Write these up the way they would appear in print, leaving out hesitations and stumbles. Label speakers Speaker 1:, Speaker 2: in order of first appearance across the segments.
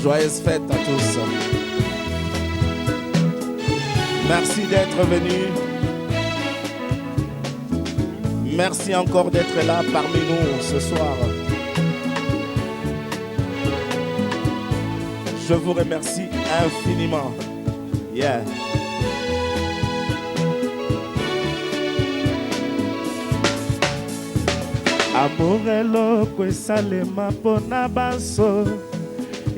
Speaker 1: Joyeuse fête à tous. Merci d'être venus. Merci encore d'être là parmi nous ce soir. Je vous remercie infiniment. Yeah. Amour eloko esalema mpo na banso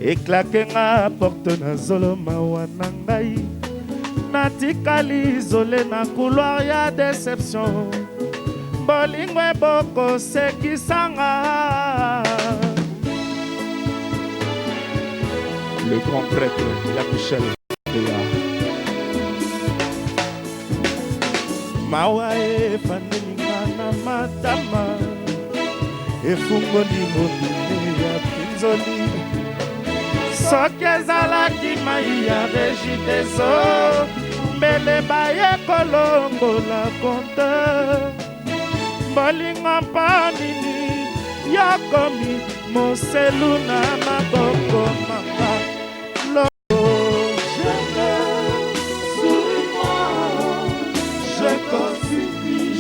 Speaker 1: eklake nga porte na zolo mawa na ngai natikali isole na couloir ya deception bolingo ebokosekisa nga. Le grand prêtre ya Michel Beya. Mawa efandeli nga na matama efungoli robinet ya pinzoli soki ezalaki mai ya regideso mbele baye kolongola compteur bolingo mpo nini yokomi moselu na maboko manga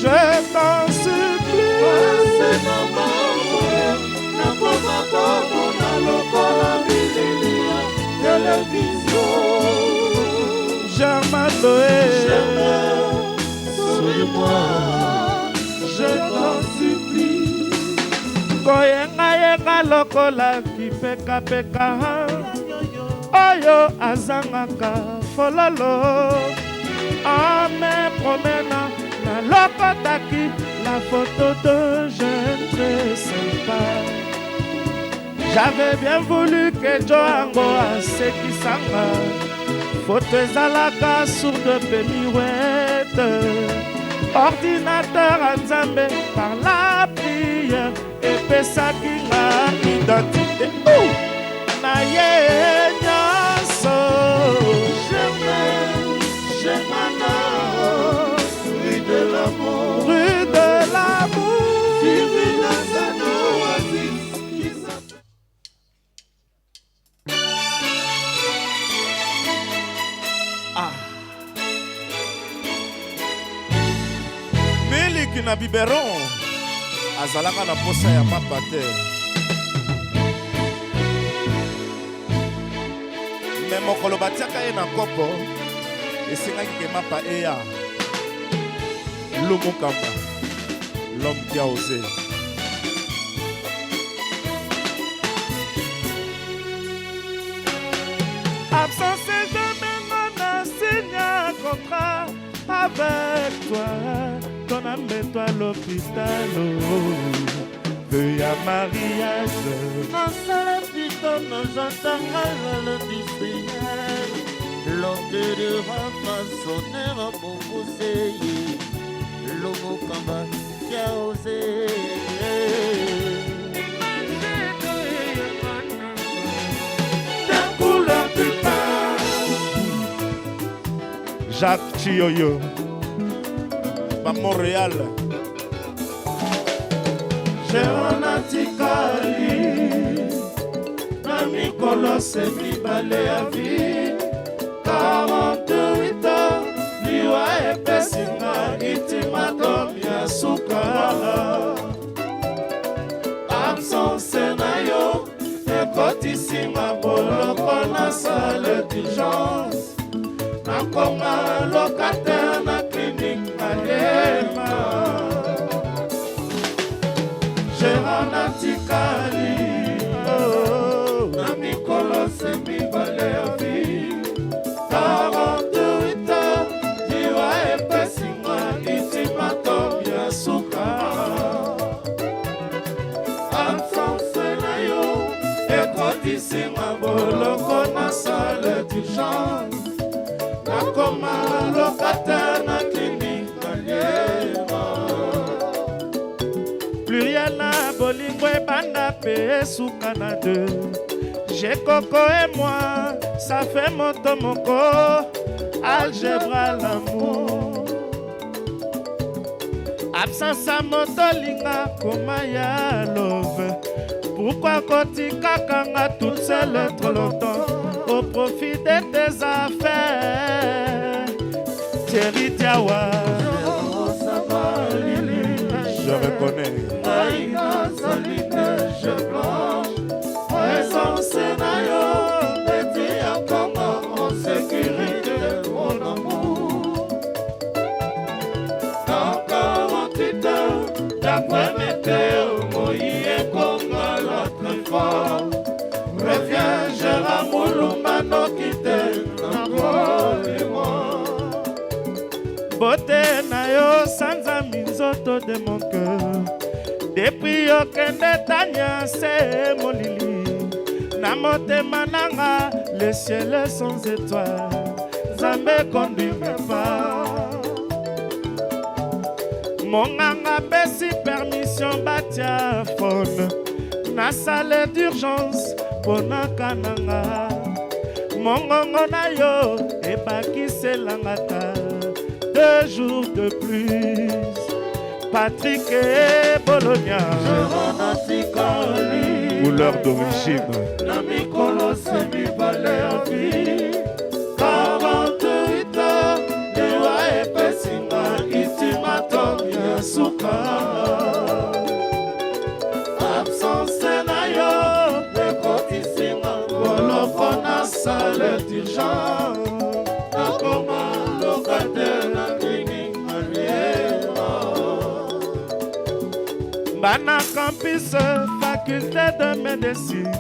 Speaker 1: Je t'en supplie. Germano,
Speaker 2: Souris-moi, je t'en supplie.
Speaker 1: Koyengayenga lokola kipekapeka oyo azangaka fololo en me promenant nalokotaki la photo de jeune très sympa. J'avais bien voulu que Joango asekisanga photo ezalaka sourde mpe miwete ordinateur ya Nzambe par la prière epesaki nga identité na ye nyonso.
Speaker 2: Germain, Germano, rue de l'amour,
Speaker 1: rue de l'amour,
Speaker 2: vivre dans un oasis qui s'appelle.
Speaker 1: Ah. Miliki na biberon azalaka na posa ya mapa te me mokolo batiaka ye na kopo esengaki ke mapa eya lumukamba l'homme qui a osé. Absence jamais nga na signe contrat avec toi to na mbeto à l'hôpital vœu ya mariage.
Speaker 2: Nasala pito nazatanga l'industriel l'enterrera façonner mokuse lomokamba qui a osé.
Speaker 1: Couleur du pain. Jacques Chiyoyo ba Montréal.
Speaker 2: Gérard natikali na mikolo se mibale ya vie 48 ans liwa epesi nga ultimatum ya suka absence na yo ekotisi nga boloko na salle d'urgence nakoma locataire na clinique Malema Gérard natikali
Speaker 1: Oh.
Speaker 2: na mikolo se mibale ya vie 48 ans liwa epesi nga ultimatum ya suka absence na yo ekotisi nga boloko na salle d'urgence nakoma locataire na clinique Malema
Speaker 1: Pluriel na bolingo ebanda mpe esuka na deux. Jekoko et moi, ça fait moto moko algèbre l'amour absence ya moto linga koma ya love pourquoi kotikaka nga toute seul trop longtemps au profit de tes affaires. Thierry Diawa, je reconnais.
Speaker 2: Ngai nazali neige blanche, présence na yo etia Kongo en sécurité, mon amour. Dans 48 heures, d'après météo, moi ekongala très fort. Reviens, Gérard Mulumba, noki te nakolimwa.
Speaker 1: Beauté na yo sanza minzoto de mon cœur. Depuis okende, Tania, se molili na motema nanga, le ciel est sans étoile. Nzambe, conduis mes pas. Monganga apesi permission batia phone na salle d'urgence mponaka nanga. Mongongo na yo ebakiselanga ta 2 jours de plus. Patrick et Bologna.
Speaker 2: Natikali
Speaker 1: Couleur d'origine.
Speaker 2: Na mikolo se mibale ya vie, 48 heures, liwa epesinga ultimatum ya suka. Absence na yo ekotisinga boloko na salle d'urgence. Nakoma locataire na clinique Aliema.
Speaker 1: Bana campus, faculté de médecine,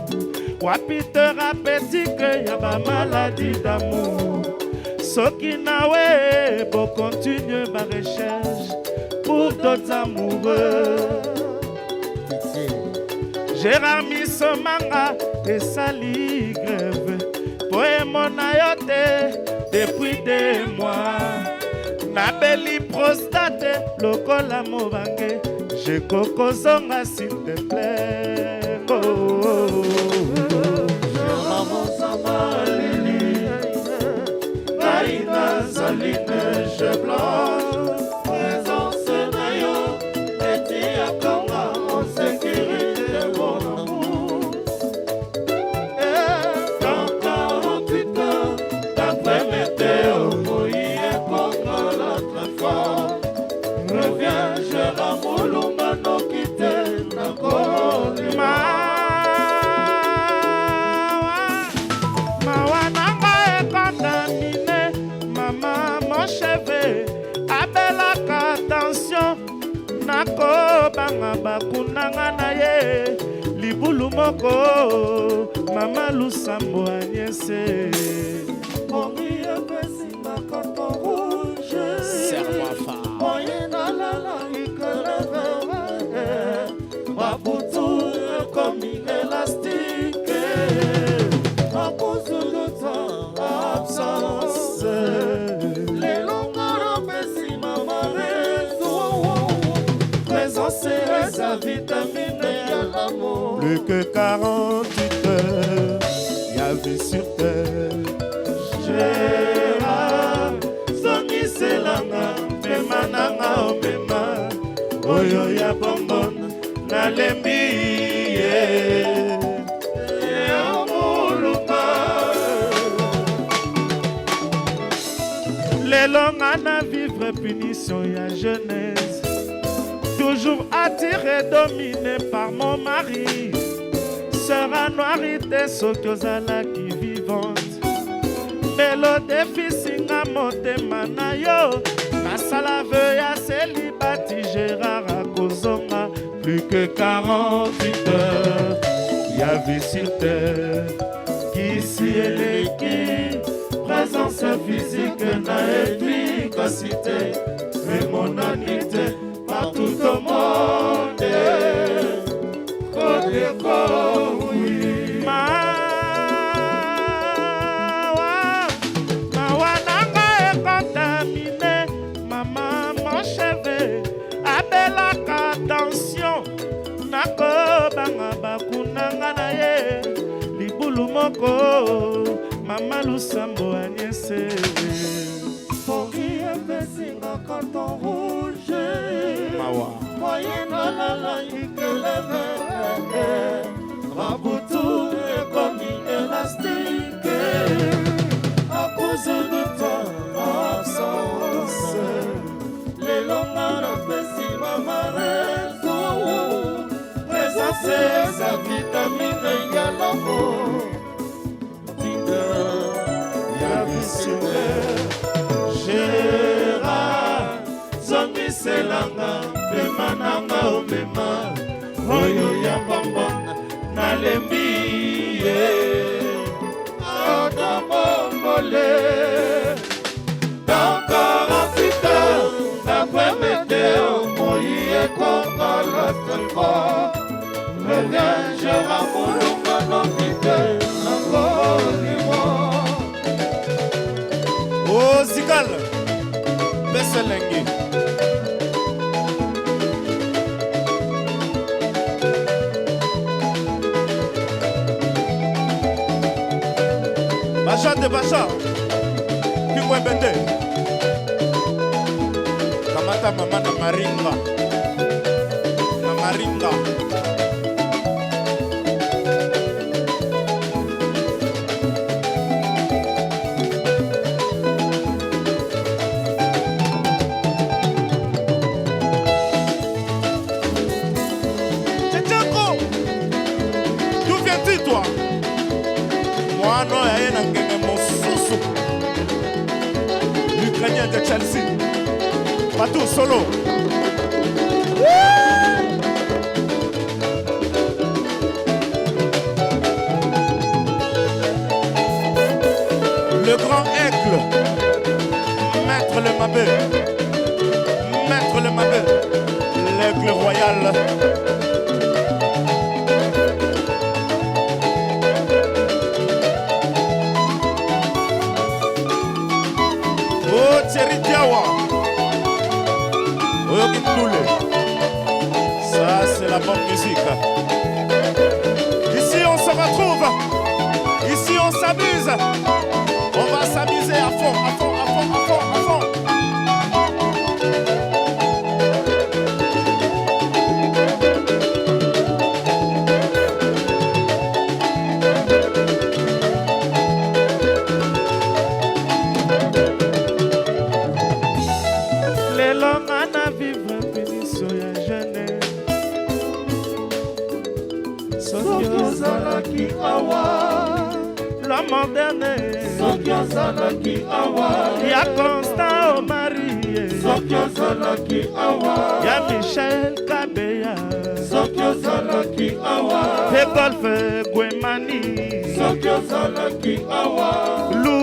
Speaker 1: wapi thérapeutique ya bamaladi d'amour? Soki nawe bocontinue barecherche pour d'autres amoureux. Gérard Misomanga esali grève po emona yo te depuis 2 mois. Nabeli prostate lokola mobange. Jekokozonga, s'il te plaît, oh, oh, oh.
Speaker 2: Mosamba lili, ngai nazali neige blanche, présence na yo etiakanga en sécurité, mon amour. Dans 48 heures, d'après météo, moi ekongala très fort. Reviens, Gérard Mulumba, noki te nakolima.
Speaker 1: Mawa, mawa nanga econtamine mama mon cheve abelaka tension. Nakobanga bakunanga na ye libulu moko. Mama Lusambo Agnese.
Speaker 2: Pongi epesinga carton rouge. Moye nalala ikeleve, babutu ekomi élastique à cause de ta absence. Lelo nga napesi mama raison, présence eza vitamine ya l'amour.
Speaker 1: Plus que 48 heures, ya vie sur terre.
Speaker 2: Gérard, zongiselanga pema nanga omema
Speaker 1: oyo ya bonbon, nalembi ye.
Speaker 2: Ya Mulumba.
Speaker 1: Lelo nga na vivre punition ya jeunesse, toujours attiré, dominé par mon mari. Sera noirité soki ozalaki vivante. Lelo defisinga motema na yo. Nasala vœu ya célibati. Gérard akozonga.
Speaker 2: Plus que 48 heures, ya vie sur terre. Kisi eleki, présence physique na efficacité emonani te partout au monde. Kodeko, oui.
Speaker 1: Mawa, mawa nanga econtamine mama mon cheve abelaka tension. Nakobanga bakunanga na ye libulu moko. Mama Lusambo Agnese.
Speaker 2: Pongi epesinga carton rouge.
Speaker 1: Mawa.
Speaker 2: Moye nalala ikeleve, babutu ekomi. Zongiselanga pema nanga omema oyo ya pamba nalembi ye Otomombole Dans 48 heures d'après météo moi ekongala seulement. Reviens, Gérard Moulunga noki te nakolimwa.
Speaker 1: O Zikal, pesa elengi. Bacha de bacha, Kingo Ebende. Kamata mama na maringa. Na maringa. Tchetchenko, d'où viens-tu toi? Mwana oyo aye na ngenge mosusu. L'Ukrainien de Chelsea. Batou solo. Le grand aigle. Maître le Mabé. Maître le Mabé. L'aigle royal. Oh Thierry Diawa. Oyoki Ndoule. Ça, c'est la bonne musique. Ici, on se retrouve. Ici, on s'amuse. On va s'amuser à fond, à fond, à fond, à fond, à fond.
Speaker 2: Lelo nga na vivre punition ya jeune.
Speaker 1: Soki ozalaki awa,
Speaker 2: Loi moderne
Speaker 1: soki ozalaki awa,
Speaker 2: ya Constant Omari,
Speaker 1: soki ozalaki awa,
Speaker 2: ya Michel Kabeya,
Speaker 1: soki ozalaki awa,
Speaker 2: pe Golfe Gwemani,
Speaker 1: soki ozalaki awa,
Speaker 2: Lu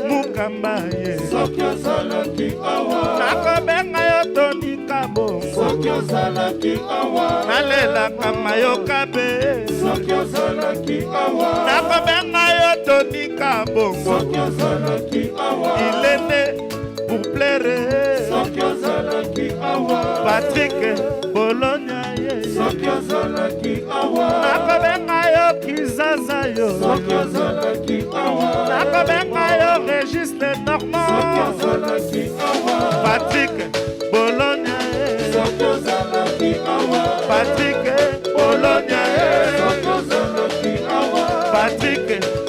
Speaker 2: Mukamba ye,
Speaker 1: soki ozalaki awa,
Speaker 2: nakobenga yo Tony Kabongo,
Speaker 1: soki ozalaki awa,
Speaker 2: nalelaka mayoka be,
Speaker 1: soki ozalaki awa,
Speaker 2: nakobenga yo Tony Kabongo,
Speaker 1: soki ozalaki awa,
Speaker 2: il est né pour plaire,
Speaker 1: soki ozalaki awa,
Speaker 2: Patrick Bologna ye,
Speaker 1: soki ozalaki awa,
Speaker 2: nakobenga yo Kizaza yo,
Speaker 1: soki ozalaki awa,
Speaker 2: nakobenga yo Régis Le
Speaker 1: soki
Speaker 2: Normand,
Speaker 1: ozalaki awa,
Speaker 2: Patrick Bologna ye,
Speaker 1: soki ozalaki awa,
Speaker 2: Patrick Bologna ye,
Speaker 1: soki ozalaki awa,
Speaker 2: Patrick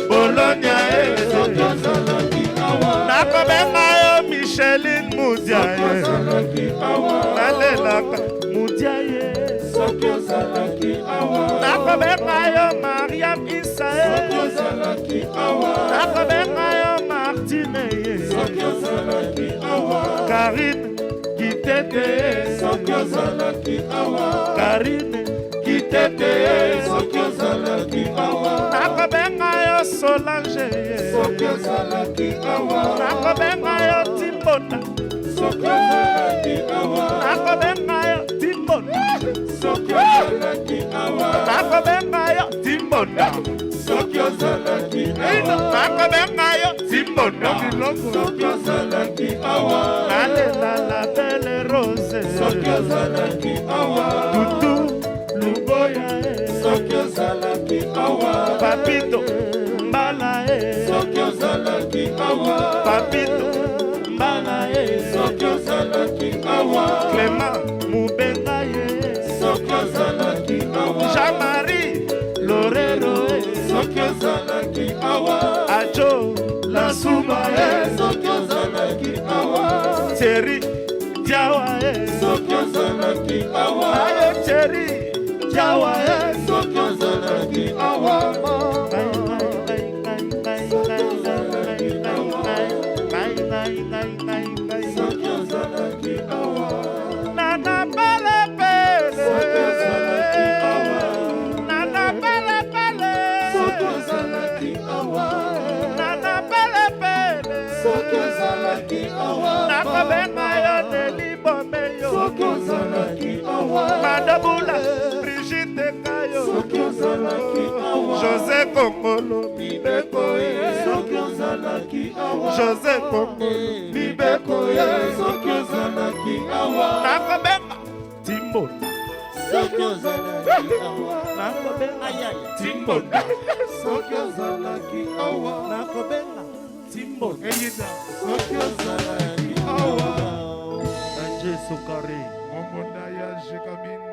Speaker 2: Bologna ye,
Speaker 1: soki ozalaki awa,
Speaker 2: nakobenga yo Micheline Mudia
Speaker 1: soki
Speaker 2: ye,
Speaker 1: ozalaki awa,
Speaker 2: nalelaka Mudia ye,
Speaker 1: soki ozalaki awa,
Speaker 2: nakobenga yo Mariam Issa
Speaker 1: soki
Speaker 2: ye,
Speaker 1: ozalaki awa,
Speaker 2: nakobenga yo Martine ye,
Speaker 1: soki ozalaki awa,
Speaker 2: Karine Kitete,
Speaker 1: soki ozalaki awa,
Speaker 2: Karine Kitete,
Speaker 1: soki ozalaki awa,
Speaker 2: nakobenga yo Solange ye,
Speaker 1: soki ozalaki awa,
Speaker 2: nakobenga yo Timbona,
Speaker 1: soki ozalaki awa,
Speaker 2: nakobenga yo Timbona,
Speaker 1: soki ozalaki awa,
Speaker 2: nakobenga yo Timbona,
Speaker 1: soki ozalaki awa,
Speaker 2: nakobenga yo Timbona,
Speaker 1: soki ozalaki awa,
Speaker 2: nalela la belle rose,
Speaker 1: soki ozalaki awa,
Speaker 2: Tutu Luboya ye,
Speaker 1: soki ozalaki awa,
Speaker 2: Papito Mbala ye,
Speaker 1: soki ozalaki awa,
Speaker 2: Papito Mbala ye,
Speaker 1: soki ozalaki awa,
Speaker 2: Clément Mubenga ye,
Speaker 1: soki ozalaki awa,
Speaker 2: Jean-Marie Lorero ye,
Speaker 1: soki ozalaki awa,
Speaker 2: Ajo Lasuma ye,
Speaker 1: soki ozalaki awa,
Speaker 2: Thierry Diawa ye,
Speaker 1: soki ozalaki awa,
Speaker 2: Ayo Thierry Diawa ye.
Speaker 1: soki ozalaki awa,
Speaker 2: Ngai, ngai, ngai, ngai, ngai, ngai, ngai, ngai, ngai, ngai, ngai.
Speaker 1: soki ozalaki awa,
Speaker 2: awa.
Speaker 1: José Kongolo.
Speaker 2: Mibeko ye soki ozalaki awa.
Speaker 1: Nakobenga Timbonda.
Speaker 2: Soki ozalaki awa.
Speaker 1: Nakobenga Timbonda.
Speaker 2: Soki ozalaki awa.
Speaker 1: Nakobenga Timbonda.
Speaker 3: Eyinda.
Speaker 2: Soki ozalaki awa.
Speaker 1: Anje Sokare.
Speaker 3: Momonda ya Gécamine.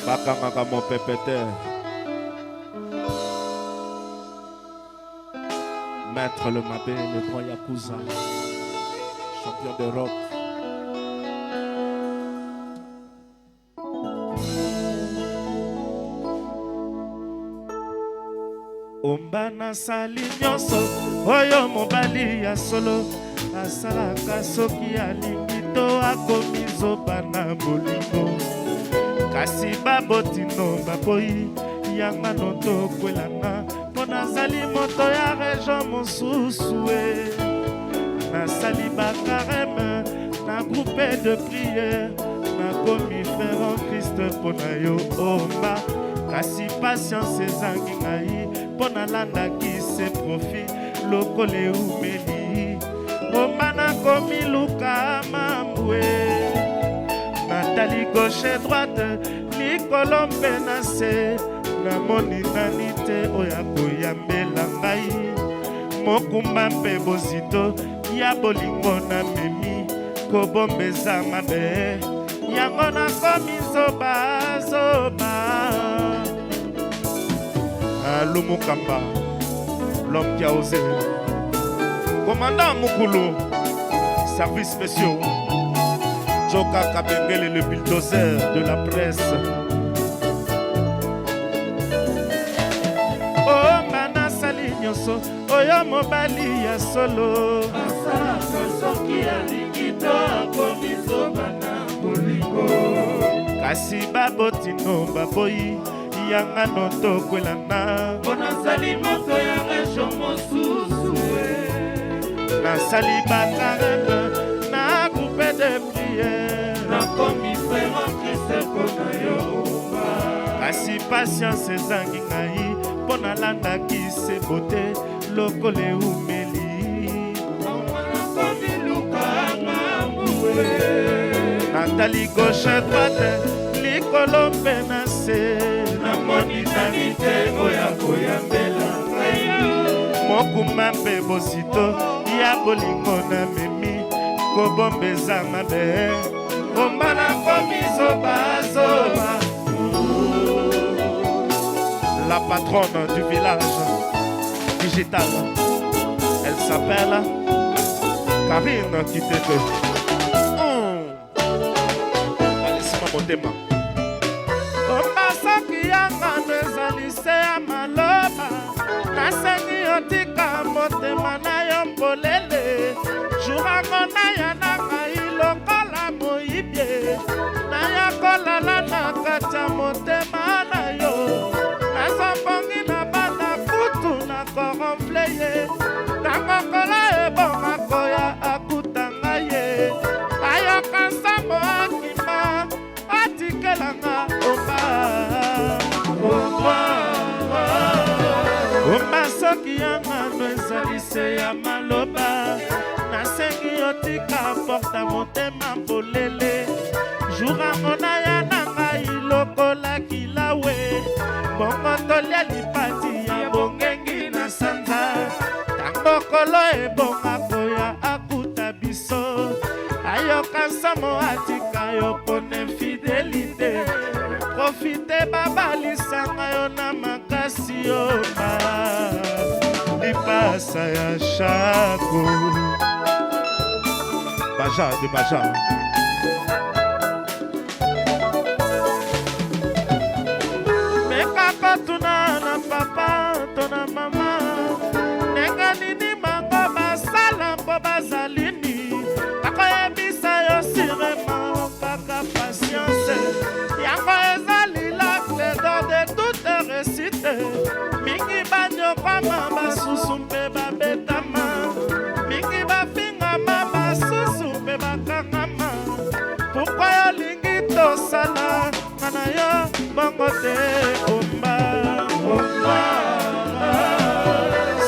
Speaker 1: Bakangaka mopepe te. Maître le Mabé, le grand Yakuza, champion d'Europe. Omba nasali nyonso oyo mobali ya solo asalaka soki alingi to akomi zoba na bolingo, kasi babotino baboyi yangano tokwelana mpo nazali moto ya region mosusu e. Nasali bacarême na groupe de prière, nakomi frère en Christ mpo na yo omba, kasi patience ezangi ngai mpo nalandaki se profit lokola eumeli. Omba nakomi luka mambwe, natali gauche droite, likolo mpe na se, namoni nani te oyo akoyambela ngai mokumba mpe bozito ya bolingo namemi kobombeza mabe, yango nakomi zobazoba. Alumukamba, l'homme qui a osé, commandant Mukulu, service spéciaux, Joka Kabengele, le bulldozer de la presse. Omba nasali nyonso oyo mobali ya solo
Speaker 2: asalaka soki alingi to akomi zoba na bolingo,
Speaker 1: kasi babotino baboyi yangano tokwelana
Speaker 2: mpo nazali moto ya region mosusu e.
Speaker 1: Nasali bacarême na groupe de prière,
Speaker 2: nakomi frère en Christ mpo na yo omba,
Speaker 1: kasi patience ezangi ngai mpo nalandaki se bote lokola eumeli.
Speaker 2: Nakomi luka mambu e.
Speaker 1: Natali gauche droite, likolo mpe na se,
Speaker 2: namoni nani te oyo akoyambela ngai
Speaker 1: mokumba mpe bozito ya bolingo namemi kobombeza mabe, omba nakomi zobazoba. La patronne du village digital, elle s'appelle Karine Kitete. Alisima motema. Omba soki yangano ezali se ya maloba, nasengi otika motema na yo polele, jurango naya na ngai lokola moyibie, naya kolala na kati ya motema na yo, nazompongi na bana kutu na koronfle ye, ntango kola ebonga koya akutanga ye, ayoka nsambo akima atikelanga omba. Omba soki yangano ezali se ya maloba, nasengi otika porta motema polele, jurango naya na ngai lokola kilawe, bongo tolia lipati ya bongengi na sanza, ntango kolo ebonga koya akuta biso, ayoka nsomo atika yo mpona infidelité, profite babalisanga yo na makasi yoma lipasa ya shako baja de baja. Meka kotuna na papa to na mama ndenge nini bango basala mpo bazali nini, bakoyebisa yo sûrement kaka patience, yango ezali la clé d'or de toute réussite. Mingi banyokwama, basusu mpe babetama, mingi bafingama, basusu mpe bakangama. Pourquoi olingi tosala yango te. Omba, omba.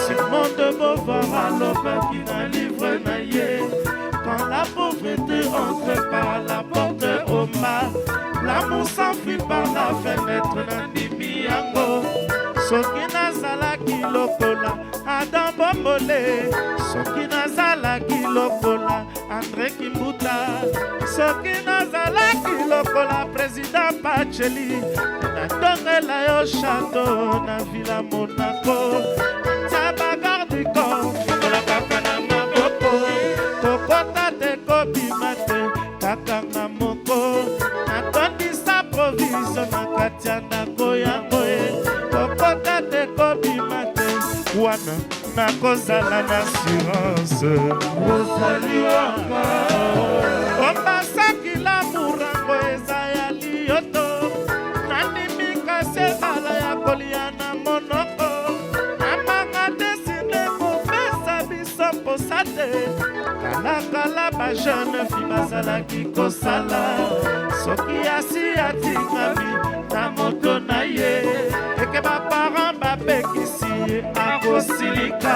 Speaker 1: Simon de Beauvoir alobaki na livre na ye: quand la pauvreté entre par la porte, omba, l'amour s'enfuit par la fenêtre. Nandimi yango. Soki nazalaki lokola Adam Bombole, soki nazalaki lokola André Kimbuta, soki nazalaki lokola président Pacheli, natongela yo château na Villa Monaco, tia bagarde du corps, fongola kaka na maboko, kokota te, kobima te, kakanga moko, natondisa provision na kati ya ndako yango ye, kokota te, kobima te, wana nakozala na assurance.
Speaker 2: Ozali wanga.
Speaker 1: Ombasaki lamurango eza ya liyoto, nandimi, kasi ezala ya kolia na monoko, namanga desine kopesa biso mposa te. Kalakala bajeune fille bazalaki kosala, soki asi atingami na moto na ye, eke baparent bapekisi ye, akosilika,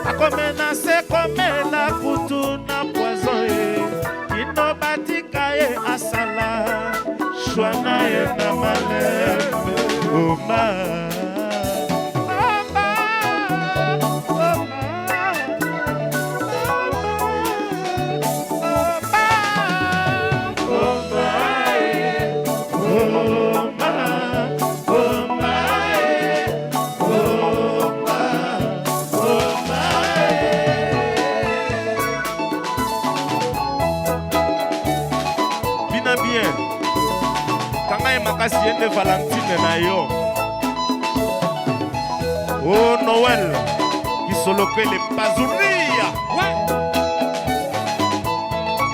Speaker 1: akomenase komela kutu na poison ye, kino batika ye asala choix na ye na malembe. Oma, oma, oma, oma,
Speaker 2: Omba,
Speaker 1: oma, oma, oma, oma. Bina bien, kanga ye makasi, ye nde Valentine na yo. O Noel Kisolokele Pazunia,
Speaker 3: Ouais.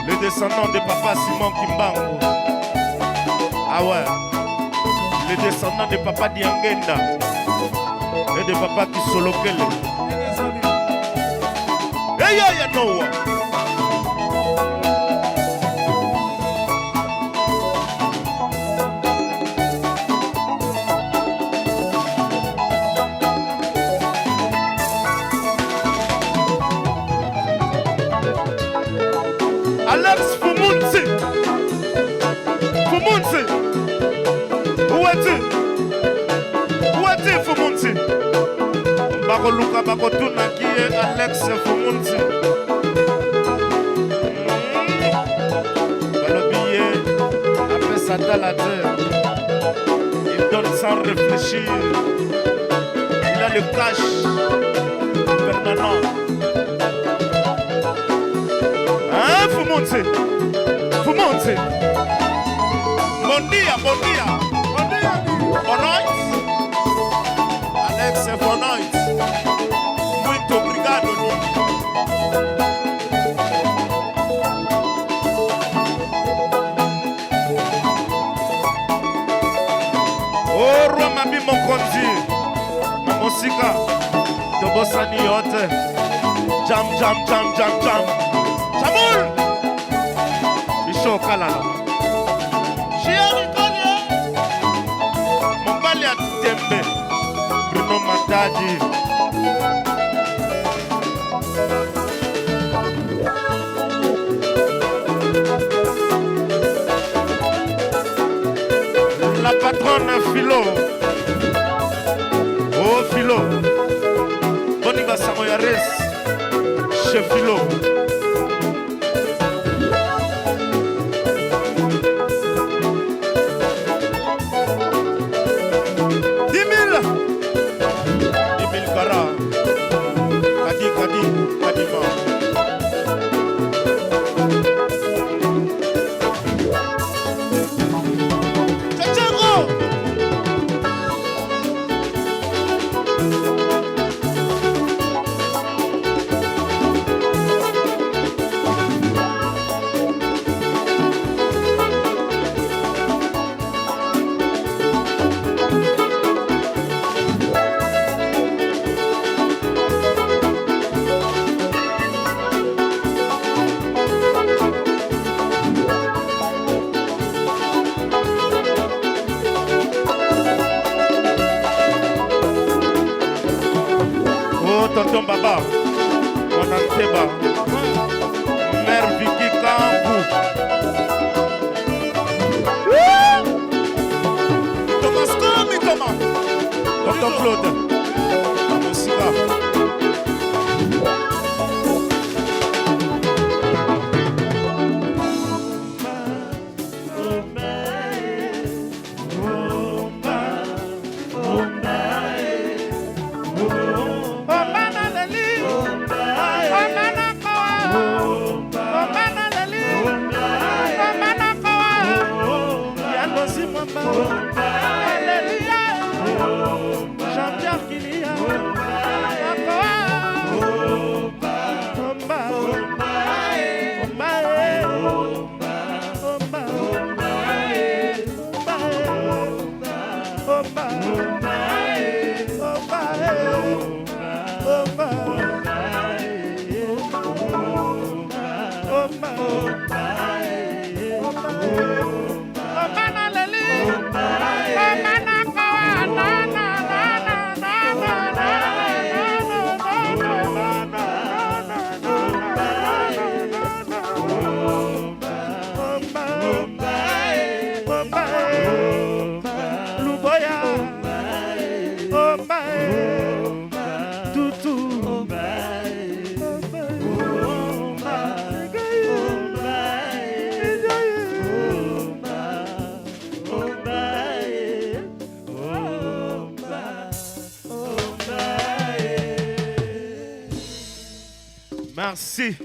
Speaker 1: le descendant de papa Simon Kimbangu. Ah ouais, le descendant de papa Diangenda et de papa Kisolokele. Hey, hey, Noah. Alex Fumunsi. Fumunsi. Où es-tu? Où es-tu, Fumunsi? Bakoluka, bakotuna qui est Alex Fumunsi. Balobi ye apesa tala te. Il donne sans réfléchir. Il a le cash permanent. Hein, Fumunsi? Fumunsi. Bom dia, bom dia. Boa noite. Alex, boa noite. Muito obrigado, Nico. Oh, roi Mabi Mokonzi. Na mosika. Tobosani yo te. Jam, jam, jam, jam, jam. Jamul! Michel Kalala. Chiari Kolie. Mobali ya tembe. Bruno Matadi. La patronne Philo. Oh Philo. Boni basango ya res. Chez Philo. 10 000. 10 000 kara. Kadi kadi kadima. Tchatchango. Tonton Baba, Mwana Nteba, Mère Vicky Kangu. Thomas Komi Thomas, Tonton Claude, Mosika. Jean-Pierre Kilia, Merci.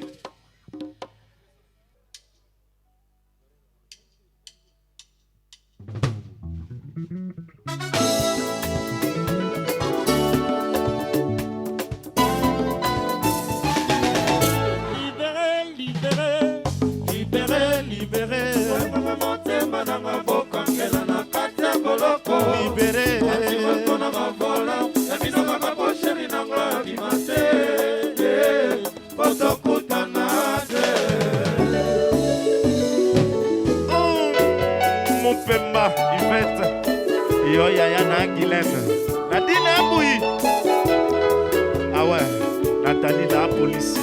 Speaker 1: Libéré, libéré, libéré, libéré.
Speaker 2: Motema nanga bokangela na kati ya boloko.
Speaker 1: Libéré.
Speaker 2: Mpona mavola ya bino kaka bosheri nanga bima te po tokutana te.
Speaker 1: Mopemba Yvette yo yaya na Guylaine Nadine Abouyi ah ouais Nathalie la police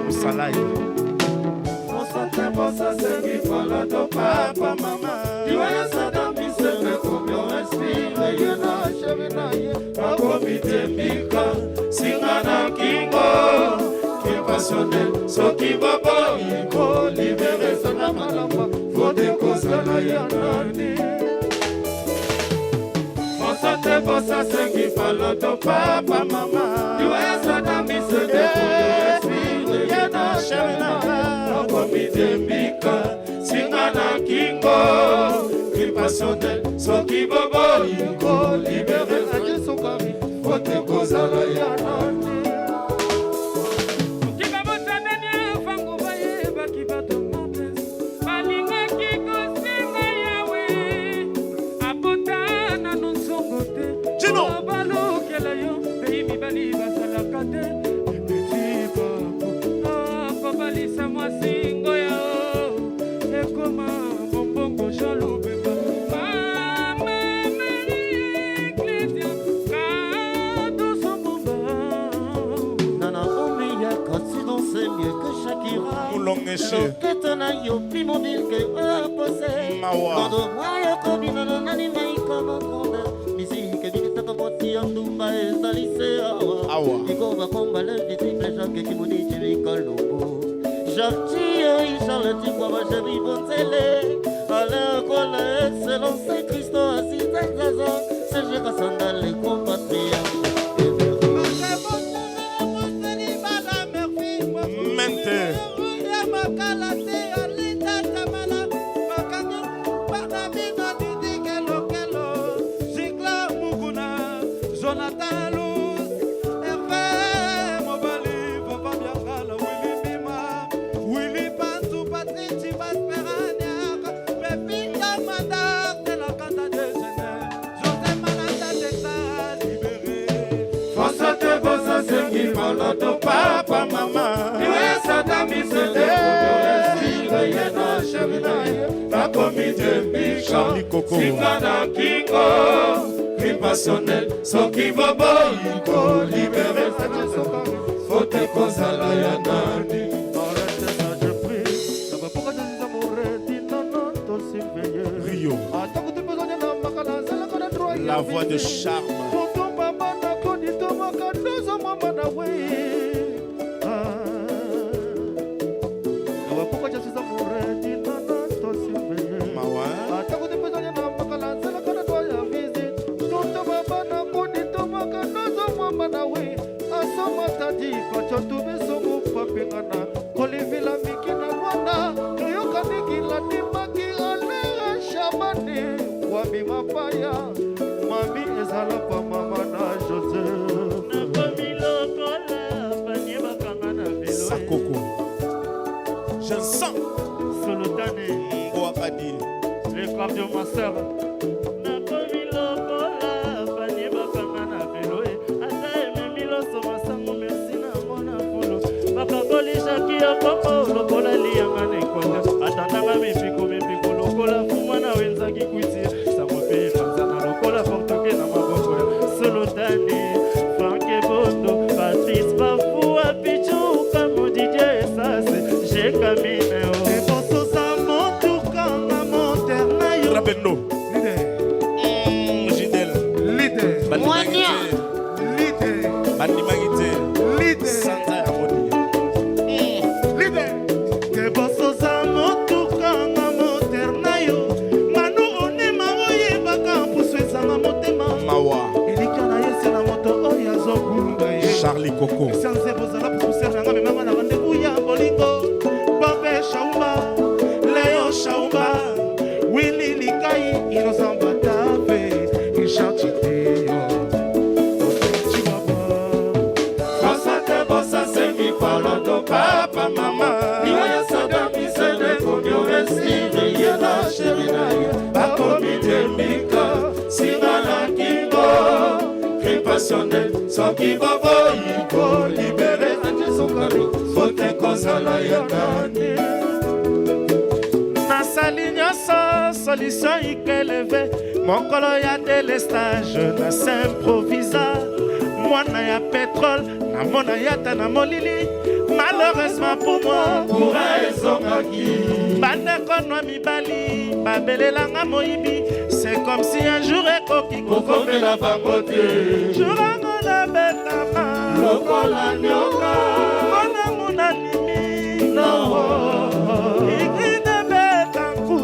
Speaker 1: Moussalai
Speaker 2: Mosate mosasengi palato papa mama liwa sadamiseke komi oinspire ye na sheri na ye bakomi tembika singa na kingo kipassionnel soki baboyi kolibere sanga malamba fote kozala ya nani mosate mosasengi palato papa mama liwa sadamiseke komi oinspire ye na sheri na ye bakomi tembika singa na kingo kipassionnel soki baboyi kolibere fote kozala ya nani.
Speaker 4: Balingaki kosenga Yawe abota nanu nzongo te.
Speaker 1: Chino.
Speaker 4: Po balukela yo pei mibali bazalaka te epeti bako kobalisa mwasi ngoya ekoma mombongo Jean Lubemba Mama Marie Ecclesia Kadoso Mumba.
Speaker 5: Nana Omeya, quand tu danses mieux que Shakira.
Speaker 1: Moulongeshe.
Speaker 5: Loketo na yo plus mobile que opposé.
Speaker 1: Mawa.
Speaker 5: Kondo mwa kobina na nani mai kama konda. Musique binitaka mwasi ya ndumba ezali se awa.
Speaker 1: Awa.
Speaker 5: Igor Komba l'invisible Jacques Kimoni Jimmy Kalombo. Jacques Thierry Charles Tikwaba Jerry Botele. Alain Kola Excellence Christo Assistant Zaza. CG Kassanda les compatriotes.
Speaker 1: Mente.
Speaker 2: Jonathan Luz, Hervé Mobali, Papa Biangala, Willy Bima, Willy Panzu, Patrick Chibas Peraniak, Pepita Mandar, de la Canta de Genève, José Malanda Texas, libéré. Fosote bosasengi palato papa mama iwesadamisete komi ye na sheri na ye bakomi tembika
Speaker 1: Charlie Coco.
Speaker 2: singa na kingo cri Passionnel, soki boboyi kolibere, faute kozala ya nani?
Speaker 1: Rio. La voix de charme. Mawa.
Speaker 4: Kolivila miki na Rwanda toyokanikila nimaki alere shamani wami mapaya mami ezala pa mama na Joseph.
Speaker 6: Nakomi lokola panie bakanga na velo.
Speaker 1: Sakoko. Je sens.
Speaker 6: Solotane.
Speaker 1: Ngwakadi.
Speaker 6: Le cardiomasseur. Nakomi lokola panie bakanga na velo e. Ata ememi loso masango merci nango na fulu. Bakaboli Jaki ya bongo lokola liyanga na Equateur. Atandanga mipiko mipiko lokola fuma na wenzaki kwiti. Sango mpe epanzana lokola portoke na maboko ya Solotane. Frank Ebondo, Patrice Bafua, Pichu, Kamu, Didier Esase, Jekamine.
Speaker 1: Ebososa motuka na moteur na yo. Rabendo.
Speaker 3: Leader.
Speaker 1: Gidel.
Speaker 3: Leader.
Speaker 1: Bandimaki te.
Speaker 3: Leader.
Speaker 1: Bandimaki te.
Speaker 3: Leader.
Speaker 1: Sanza ya moni.
Speaker 3: Leader.
Speaker 1: Kebososa motuka na moteur na yo. Manu onema oyebaka mpusu ezanga motema. Mawa.
Speaker 4: Elikya na ye se na moto oyo azobunga ye.
Speaker 1: Charlie Coco.
Speaker 4: Sanze bozala poussière nanga memanga na rendez-vous ya bolingo. Bobe Shaumba, Leo Shaumba, Willy Likai, Innocent Batave, Richard Chiteyo.
Speaker 2: François Tebosa semi palondo papa mama liwa ya Saddam Hussein ekomi oresire ye na sheri na ye bakomi diembika singa na kingo crime passionnel soki boboyi kolibere anje sukari faute kozala ya nani?
Speaker 1: Nasali nyonso solution ikeleve mokolo ya delestage na s'improvisa mwana ya petrole namona yata na molili. Malheureusement pour moi,
Speaker 2: courant ezongaki.
Speaker 1: Bandeko nwa mibali babelelanga moyibi. C'est comme si un jour ekoki
Speaker 2: kokomela bango te.
Speaker 1: Jour yango nabetama
Speaker 2: lokola nyoka.
Speaker 1: Mpona muna nimi igride betanku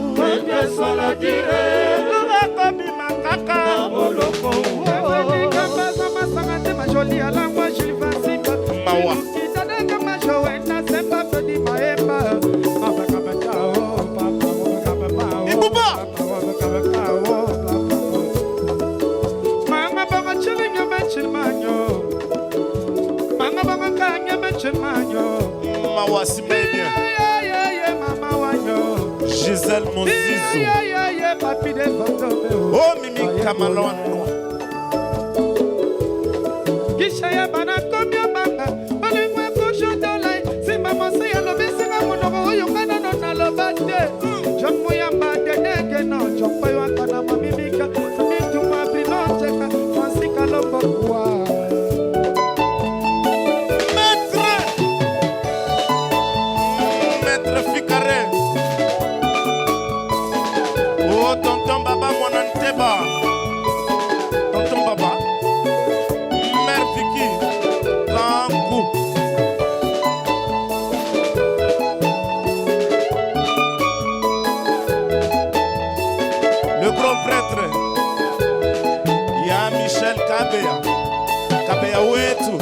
Speaker 2: esola dire
Speaker 1: akobima kaka
Speaker 2: na boloko.
Speaker 1: Mawa. Ibuba. Mawa simba bien. Gisèle Mozizo. Oh Mimi Kamalwano.
Speaker 4: Kisha bana komia banga bolingo ekoshotola simba mosi alobisinga monoko oyo nga nano naloba te jomoyamba dedeke no jokoyoaka na mamimika mituma brinoteka fransika lombokwa.
Speaker 1: Maître. Maître Ficaré. Oh tonton Baba Mwananteba. Tonton Baba. Mère Vicky. Kangu. Le grand prêtre. Ya Michel Kabea. Kabea wetu.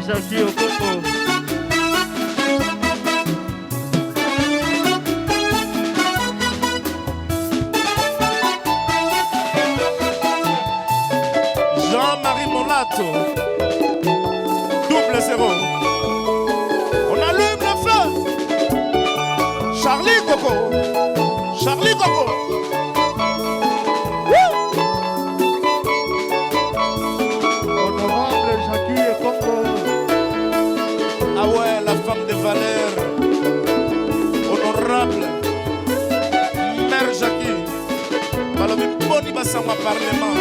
Speaker 6: Jackie Okongo.
Speaker 1: Jean-Marie Molato. 00. On allume le feu. Charlie Coco. Charlie Coco. Wouh!
Speaker 4: Honorable Jackie Ekongo.
Speaker 1: valeur, honorable mère Jackie, balobi boni basango ya parlement.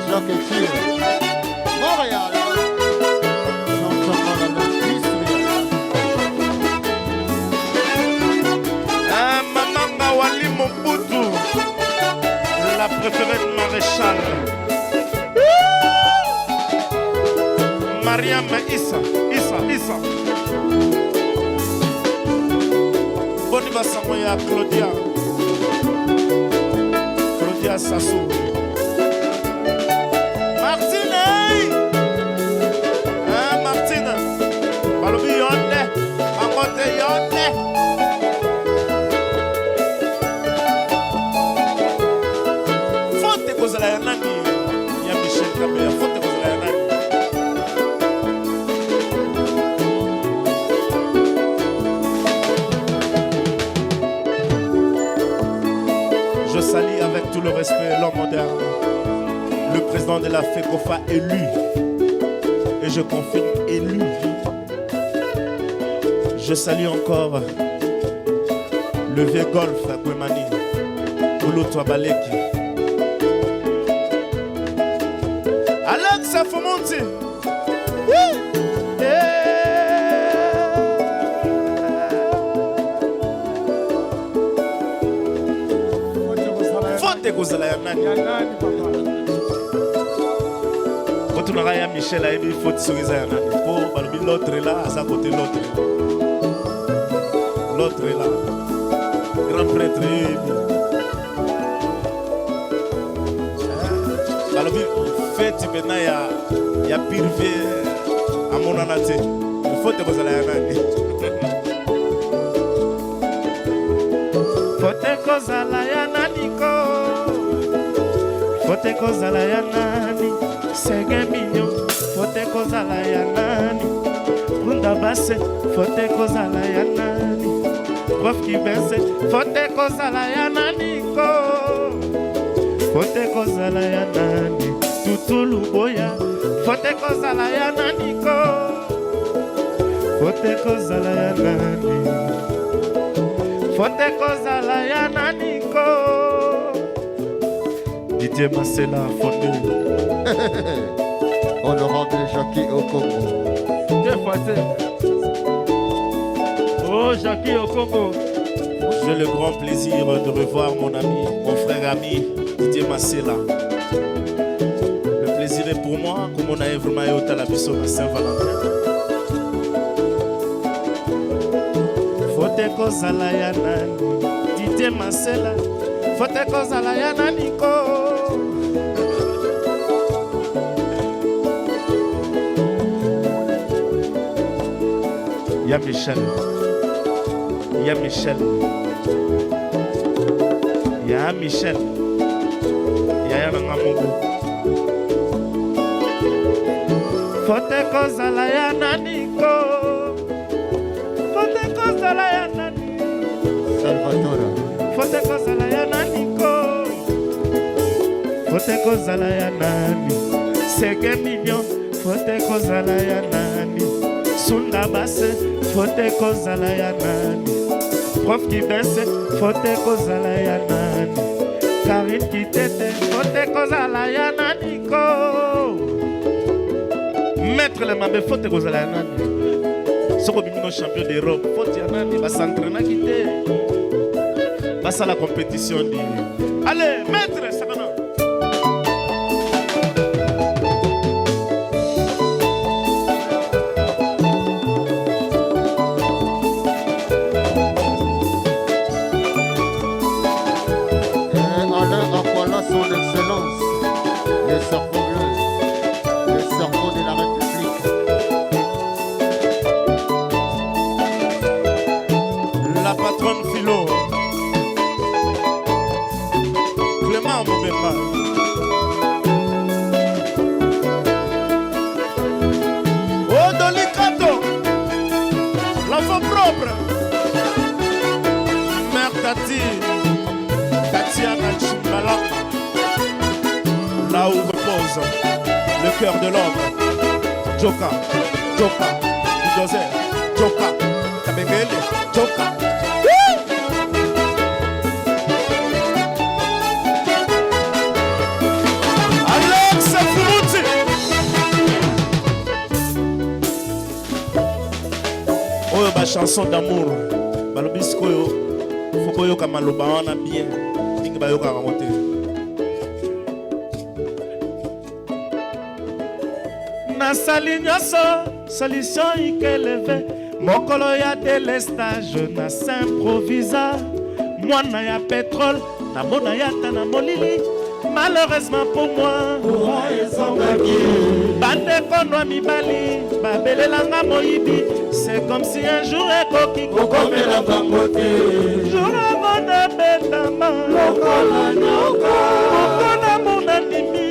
Speaker 5: Jacques Etier, Montréal. Jean-Pierre l'industriel.
Speaker 1: Ah, Maman Ngawali Mobutu, la préférée de Maréchal. Mariam Issa, Issa, Issa. Boni basango ya Claudia. Claudia Sassou. Martine, hey! Ah, Martine. Balobi yo nde, bango te, yo nde. Faute ekozala ya nani? Ya Michel Kabeya, faute ekozala ya nani? Je salue avec tout le respect l'homme moderne, le président de la FECOFA élu, et je confirme élu. Je salue encore le vieux golf à Gwemani, Kulutu Abaleki. Alex Afomonti. Faute ekozala ya nani?
Speaker 3: Ya nani, papa?
Speaker 1: Kotunaka ya Michel, ayebi faute soki eza ya nani, mpo balobi l'autre là aza kote, l'autre là, grand prêtre yeyebi. Balobi feti mpena ya pire vie amonana te, faute ekozala ya nani? Faute ekozala ya nani ko? Faute ekozala ya nani? Sege mignon, faute ekozala ya nani? Runda base, faute ekozala ya nani? Prof Kibese, faute ekozala ya nani ko? Faute ekozala ya nani? Tutulu boya, faute ekozala ya nani ko? Faute ekozala ya nani? Faute ekozala ya nani ko? Didier Masela Fonde.
Speaker 5: Honorable Jackie Okongo.
Speaker 6: Deux fois sept. Oh, Jackie Okongo.
Speaker 1: J'ai le grand plaisir de revoir mon ami, mon frère ami Didier Masela. Le plaisir est pour moi, comme on a vraiment eu à la biso na Saint-Valentin. Faute ekozala ya nani? Didier Masela, faute ekozala ya nani ko? Ya Michel, ya Michel, ya Michel, yaya nanga moko. Faute ekozala ya nani ko? Faute ekozala ya nani?
Speaker 5: Salvatore.
Speaker 1: Faute ekozala ya nani ko? Faute ekozala ya nani? Sege million, faute ekozala ya nani? Sunda base, faute ekozala ya nani? Prof Kibese, faute ekozala ya nani? Karine Kitete, faute ekozala ya nani ko? Maître le mabe, faute ekozala ya nani? Soki obimi no champion d'Europe, faute ya nani? Bas'entraînaki te, basala compétition nini? Allez, maître sakana.
Speaker 5: Et Alain Akwala, son excellence, le serpent bleu, le cerveau de la République.
Speaker 1: La patronne Philo, Clément Mobemba. Odoli Kato, l'enfant propre. Mère Tati, Tatiana Chimbalanga, là où repose Cœur de l'homme. Joka, Joka, Bulldozer, Joka, Kabengele, Joka. Alex Fumuti. Oyo ba chanson d'amour balobi sikoyo fo boyoka maloba wana bien mingi bayokaka yango te. Nasali nyonso solution ikeleve mokolo ya delestage na s'improvisa mwana ya petrole namona ye ata na molili. Malheureusement pour moi, bandeko nwa mibali babelelanga moyibi. C'est comme si un jour ekoki
Speaker 2: kokomela bango te.
Speaker 1: Jour yango nabetama
Speaker 2: lokola nyoka.
Speaker 1: Lokola monandimi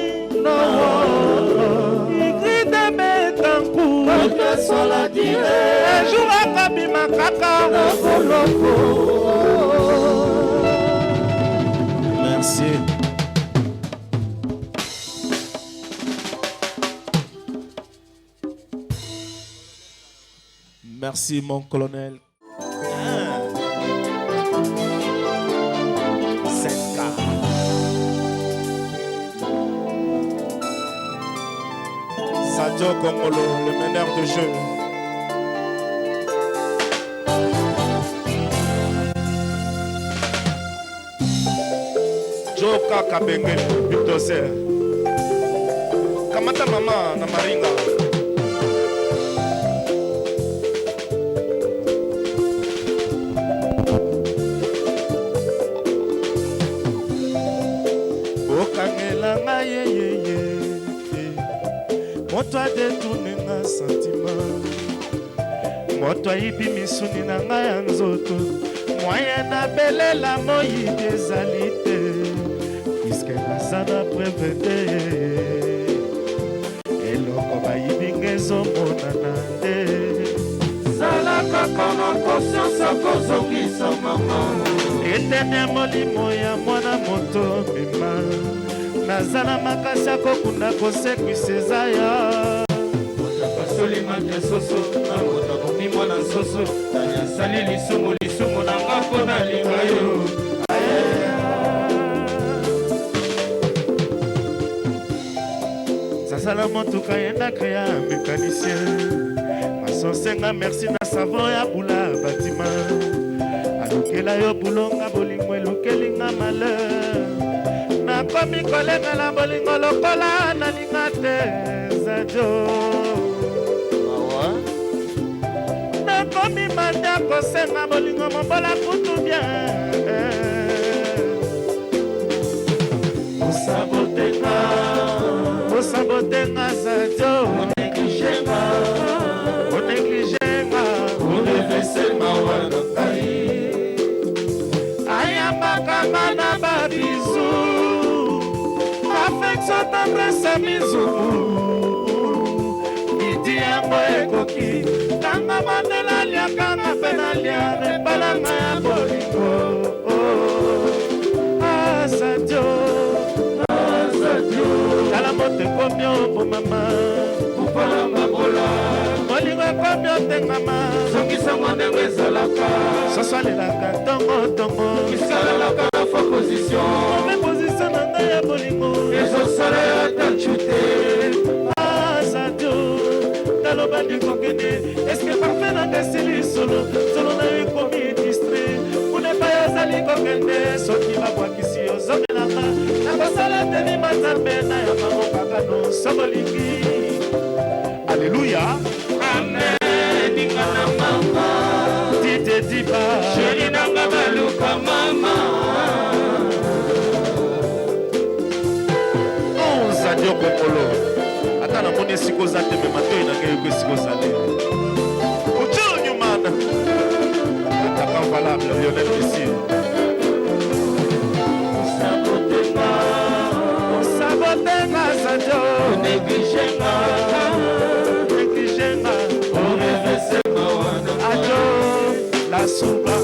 Speaker 1: Igride Betancourt.
Speaker 2: Quelque soit la durée.
Speaker 1: Un jour akabima kaka
Speaker 2: na boloko.
Speaker 1: Merci. Merci mon colonel. 7K. Sadio Kongolo, le meneur de jeu. Joka Kabenge, Bulldozer. Kamata mama na Maringa. Okangela ngai yeyeye, moto adetourne nga sentiment, moto ayibi misuni na ngai ya nzoto, moyen nabelela moyibi ezali te, puisque naza na preuve te. Eloko bayibi nga ezomonana te.
Speaker 2: Zala kaka na conscience, akozongisa mama.
Speaker 1: Etene molimo ya mwana moto mema, naza na makasi ya kokunda kosekwisa eza ya
Speaker 2: Basoli maki soso na moto akomi mwana nsoso. Nani asali lisumu? Lisumu na nga mpo nalinga yo.
Speaker 1: Sasala motuka yendaka ya mécanicien, masosenga merci na savon ya bula batima alukela yo bulonga bolingo elukelinga malheur. Nakomi kolengela bolingo lokola nalinga te. Zadio, nakomi manda kosenga bolingo mobola kutu bien. Osabotenga, osabotenga Zadio,
Speaker 2: Onégligenga,
Speaker 1: onégligenga,
Speaker 2: orevese mawa na ngai.
Speaker 1: Ayambaka nga na babizu, affection, tendresse, mizumu. Midi yango ekoki tanga bandela aliakanga mpe nalia ebalanga ya bolingo. Asadio, tala moto ekomi obomama.
Speaker 2: Kopala mabola.
Speaker 1: Bolingo ekomi otengama.
Speaker 2: Zongisango ndenge ezalaka.
Speaker 1: Soso alelaka ntongo ntongo.
Speaker 2: Kisalalaka na fa position.
Speaker 1: Ome position na ngai ya bolingo.
Speaker 2: Ezosala ya ata te.
Speaker 1: Asadio, talobandi kokende eske parfait nanga esili solo solo na yo ekomi distrait kuna epai ozali kokende. Soki babwakisi ozomelanga, nakosala telima Nzambe na ya bango pakano sokolingi. Alleluya.
Speaker 2: Amen, ninga na mama.
Speaker 1: Dide diba.
Speaker 2: Chéri nanga baluka mama.
Speaker 1: Sadio Kokolo, ata namoni esika oza te, me matoi na ngai yoki esika ozali. Ochelo Newman, attaquant valable, Lionel Messi.
Speaker 2: Osabotenga.
Speaker 1: Osabotenga Sadio.
Speaker 2: Onégligenga.
Speaker 1: Négligenga.
Speaker 2: Orevese mawa na
Speaker 1: Ajo la suba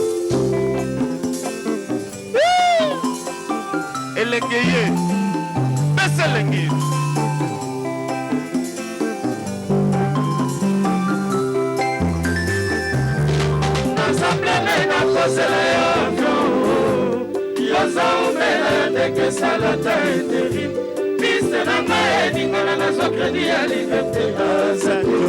Speaker 1: elenge ye pesa elenge.
Speaker 2: teke salata interim. Piste na ngai eningana, nazwa kredi ya liberté. Azadio,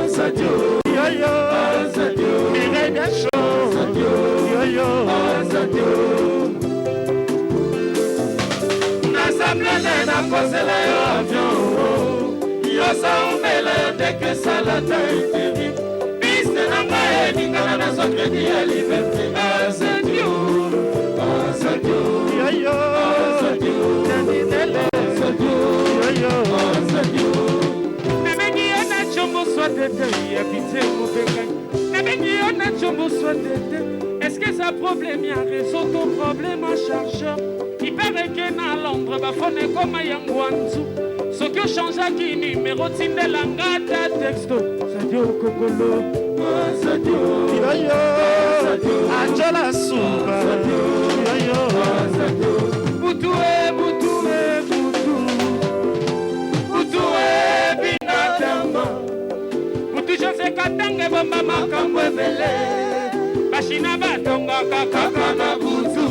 Speaker 2: Azadio,
Speaker 1: Yoyo.
Speaker 2: Azadio,
Speaker 1: Mireille Biacho.
Speaker 2: Azadio,
Speaker 1: Yoyo.
Speaker 2: Azadio. Naza plene, nakozela yo avion, yosa umela yo teke salata interim. Piste na ngai eningana, nazwa kredi ya liberté. Azadio, Azadio,
Speaker 1: Yoyo.
Speaker 2: Azadio,
Speaker 1: Dadinele.
Speaker 2: Azadio,
Speaker 1: Yoyo.
Speaker 2: Azadio.
Speaker 4: Nabengi yo na tshombo swa tete ya pitié mobengai. Nabengi yo na tshombo swa tete. Est-ce que ça problème ya réseau to problème ya chargeur? Il paraît que na Londres bafone ekoma ya ngwanzu. Soki ochangeaki numero, tindelanga ata texto. Sadio Kokolo.
Speaker 2: Azadio,
Speaker 1: Yoyo. Angela Suba. Yoyo.
Speaker 4: Butu e butu e butu. Butu e binatama. Butu Jose Katanga ebomba makambo ebele. Bashina batongaka kaka na butu.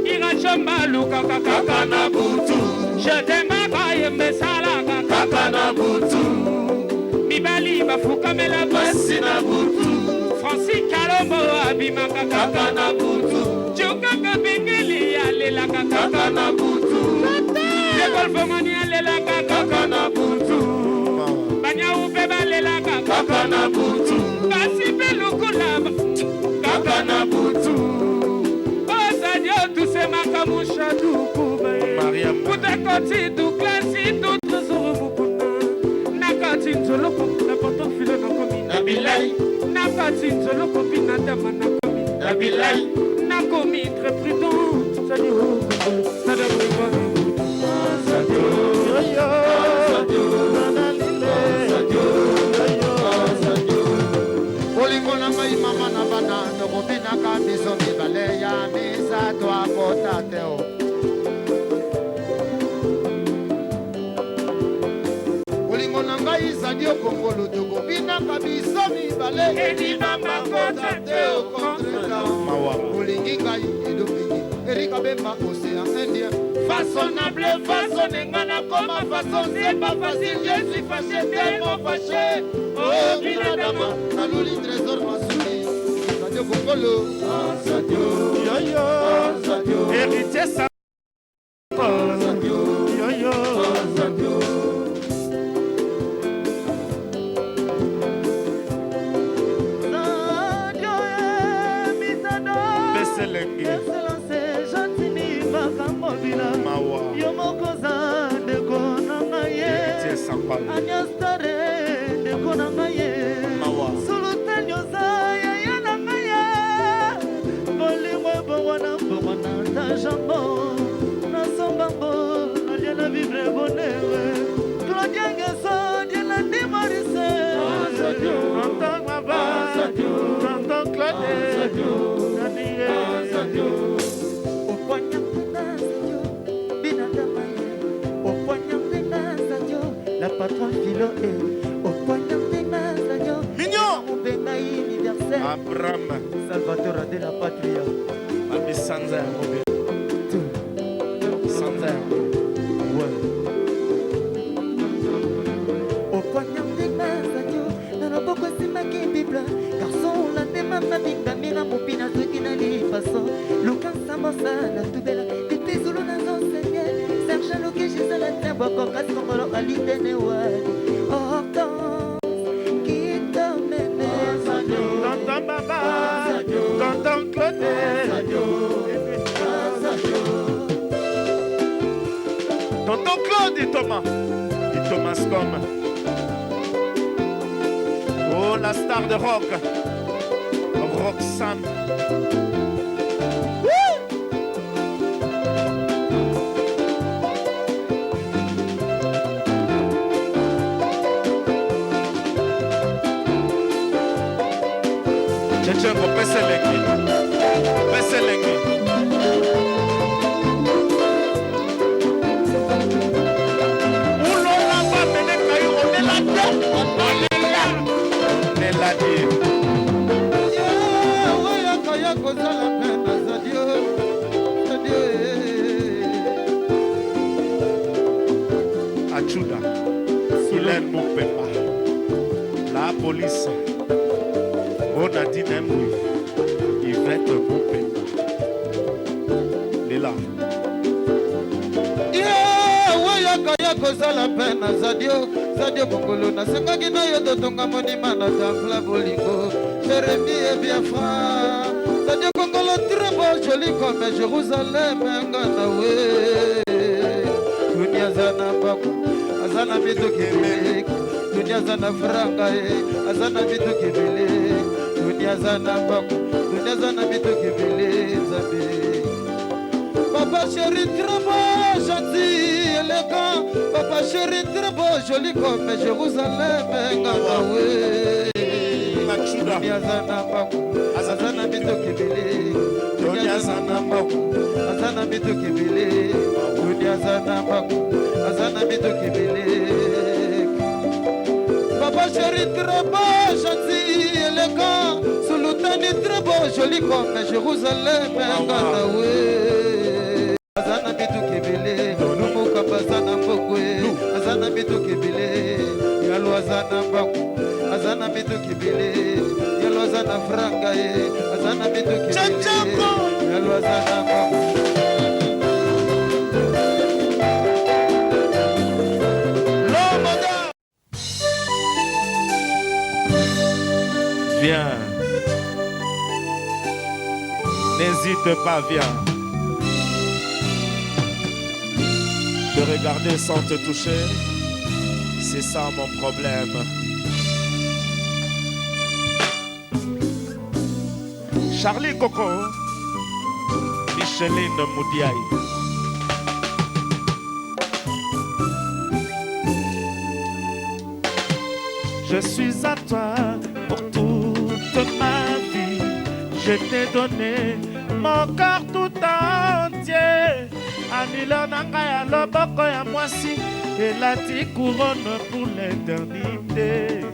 Speaker 4: Irachomba alukaka kaka na butu. Jetembaka yembe esalaka kaka na butu. Mibali bafukamela basi
Speaker 2: na butu,
Speaker 4: Francis Kalombo abimaka kaka na butu. Jokaka Bengeli alelaka kaka na butu. Lekol Fongoni alelaka kaka na butu. Banyau mpe balelaka
Speaker 2: kaka na butu,
Speaker 4: basi mpe lokola
Speaker 2: kaka na butu.
Speaker 4: Ozali otusemaka mushaduku.
Speaker 1: Mariam.
Speaker 4: Kutakoti duklasi tu trésor mokuna. Nakati nzoloko na portefeuille nakomi.
Speaker 2: Na bilai,
Speaker 4: Nakati nzoloko mpina dama nakomi.
Speaker 2: Na bilai,
Speaker 4: Nakomi très prudent. Sali okokolo nadamriwa.
Speaker 1: Yoyo. Nanalile. Yoyo.
Speaker 7: Bolingo na ngai, mama na bana, tokobinaka biso mibale ya misato akota te o. Bolingo na ngai ezali okongolo, tokobinaka biso mibale.
Speaker 4: Elibamba kota te o.
Speaker 7: Contretemps.
Speaker 1: Mawa.
Speaker 7: Olingi ngai edomingi Erika Bemba, océan Indien.
Speaker 4: Façonnable, façonné, nga nakoma façon, c'est pas facile, je suis fâché, tellement fâché. Oh, binadama.
Speaker 7: Naluli Trésor Masuli, Radio Kongolo.
Speaker 1: Yoyo. Héritier Sa. Yoyo.
Speaker 6: Sadio e mitado.
Speaker 1: Beselengi.
Speaker 6: Excellence Gentini Bakamobila.
Speaker 1: Mawa.
Speaker 6: Yo moko oza ndeko na ngai ye.
Speaker 1: Héritier Sampal.
Speaker 6: Aniastare ndeko na ngai ye.
Speaker 1: Mawa.
Speaker 6: Sulutani oza yaya na ngai ye. Bolingo ebongwana mbongwana ta jambo. Nasombango nalia na vivre bonheur. Claudia Ngeso Dielandi Marise.
Speaker 1: Tonton Baba. Tonton Claude. Dadie.
Speaker 6: La patronne philo e opoignampenazanyo.
Speaker 1: Mignon.
Speaker 6: Obengai universel.
Speaker 1: Abraham.
Speaker 6: Salvatore de la patria.
Speaker 1: Babi sanza yango bien. Sanza yango. Ouais.
Speaker 6: Opoignampenazanyo na loboko esimbaki bible. Garçon olandema mabingami na mopi nazoki na lipaso. Luka nsambosa na tubela depuis zulu nazosenge. Serge lokejizala te boko kasi kongolo alitene wadi hortense kitomene.
Speaker 1: Tonton Baba. Tonton Claude. Tonton Claude et Thomas. Et Thomas comme. Oh, la star de rock. Roxane. Tchetchenko, Pesselengi. Pesselengi. Ulolamba meneka yo, olela te. Olela. Olela te.
Speaker 7: Oyaka ya kozala mpe na Zadio, Zadio.
Speaker 1: Nachuda, Hélène Moupemba, la police, Onadine Mouy, Yvette Moupemba. Léla.
Speaker 7: Oyaka ya kozala mpe na zadio zadio mokolo nasengaki na yo totonga monima na temple bolingo Jeremi et Biafra zadio kongolo très beau joli comme Jérusalem nga na we tuni aza na mbako aza na mituka ebele tuni aza na franga ye aza na mituka ebele tuni aza na mbako tuni aza na mituka ebele nzambe. Papa chéri très beau, gentil, élégant. Papa chéri très beau, joli comme Jérusalem. Nganga we. Tony aza na mbako, aza na mituka ebele. Tony aza na mbako, aza na mituka ebele. Tony aza na mbako, aza na mituka ebele. Papa chéri très beau, gentil, élégant. Sultani très beau, joli comme Jérusalem. Nganga we. Aza na mituka ebele, lumukamba aza na mboko e, aza na mituka ebele, yalo aza na mbako, aza na mituka ebele, yalo aza na franga ye, aza na mituka ebele, yalo aza na mbako.
Speaker 1: Viens. N'hésite pas, viens. De regarder sans te toucher, c'est ça mon problème. Charlie Coco, Micheline Moudiaï. Je suis à toi pour toute ma vie. Je t'ai donné mon cœur tout entier. Anila na ngai ya loboko ya mwasi elati couronne pour l'éternité.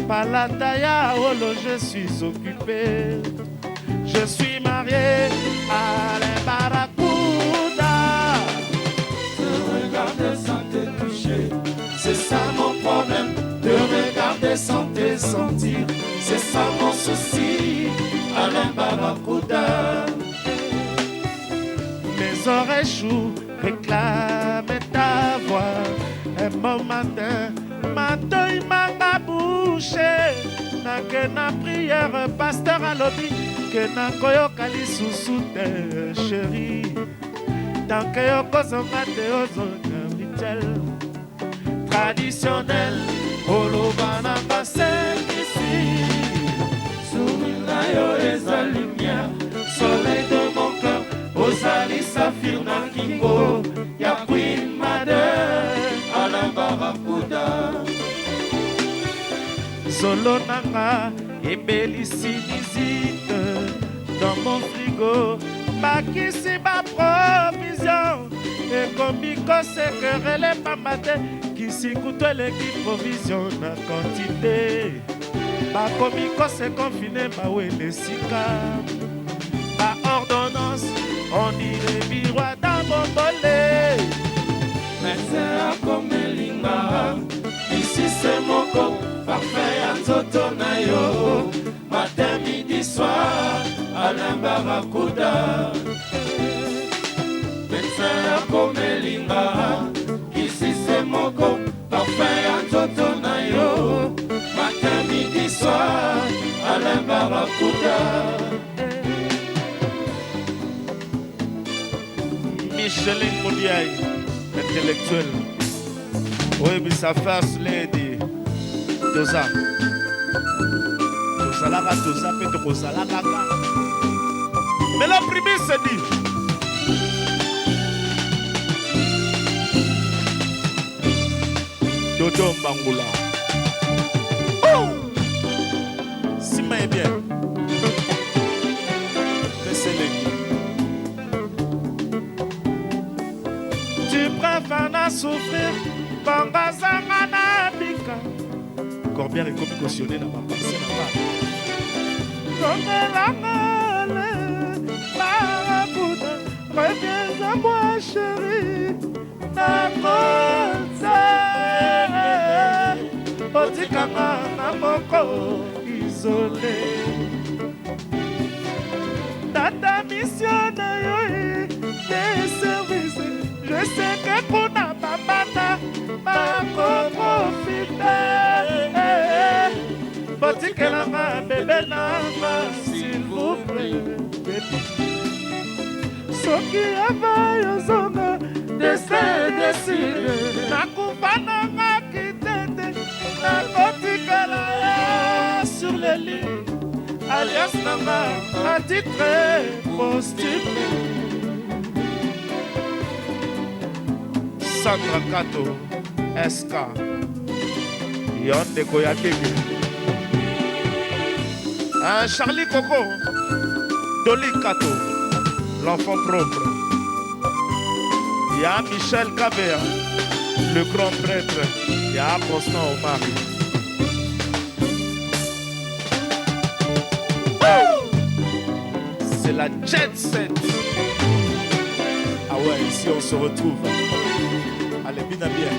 Speaker 1: Palata ya olo, je suis occupé. Je suis marié à les Barracuda.
Speaker 2: Te regarder sans te toucher, c'est ça mon problème. Te regarder sans te sentir, c'est ça mon souci. Alain Barracuda.
Speaker 1: Mes oreilles chou réclament ta voix. Un bon matin, matoi manga bouché. Nake na prière, pasteur alobi ke nakoyoka lisusu te, chéri. Tant que okozonga te, ozonga rituel traditionnel. Oloba nanga sekisi.
Speaker 2: Sourire na yo eza lumière, soleil de mon cœur. Ozali saphir na kingo ya Queen Mother, Alain Barracuda.
Speaker 1: Zolo nanga ebelisi visite dans mon frigo, bakisi ba provision ekomi kosekerele pamba te kisi kutu eleki provision na quantité. Bakomi kose confine bawele esika ba ordonnance on dirait miroir dans bombole.
Speaker 2: Médecin akomelinga misise moko parfait ya nzoto na yo, matin midi soir, Alain Barracuda. Médecin akomelinga kisise moko parfait ya nzoto na yo, matin midi soir, Alain Barracuda.
Speaker 1: Micheline Moudiaï, intellectuel. Oyebisa first lady toza tozalaka toza mpe tokozala kaka. Mais la primise dit Dodo Mbangula. Oh! Sima est bien. Peseleki. Tu préfères na souffrir, bongo zanga na bika. Corbière ekomi cautionné na baparcelle na ba. Zongelanga le Barracuda, reviens à moi chérie. Nakoza. Okotikanga na moko isole. Tata mission na yo de service. Je sais que kuna babana bakoprofite. Botikelanga bebe nanga s'il vous plaît. Soki ava yozonga destin décide. Nakufa nanga kitete nakotikala sur le lit. Alias nanga à titre posthume. Sandra Kato SK yo ndeko ya keke. Charlie Coco Dolly Kato l'enfant propre. Il y a Michel Kabea le grand prêtre. Il y a Constant Omar. C'est la jet set. Ah ouais, ici on se retrouve. Allez, bien bien.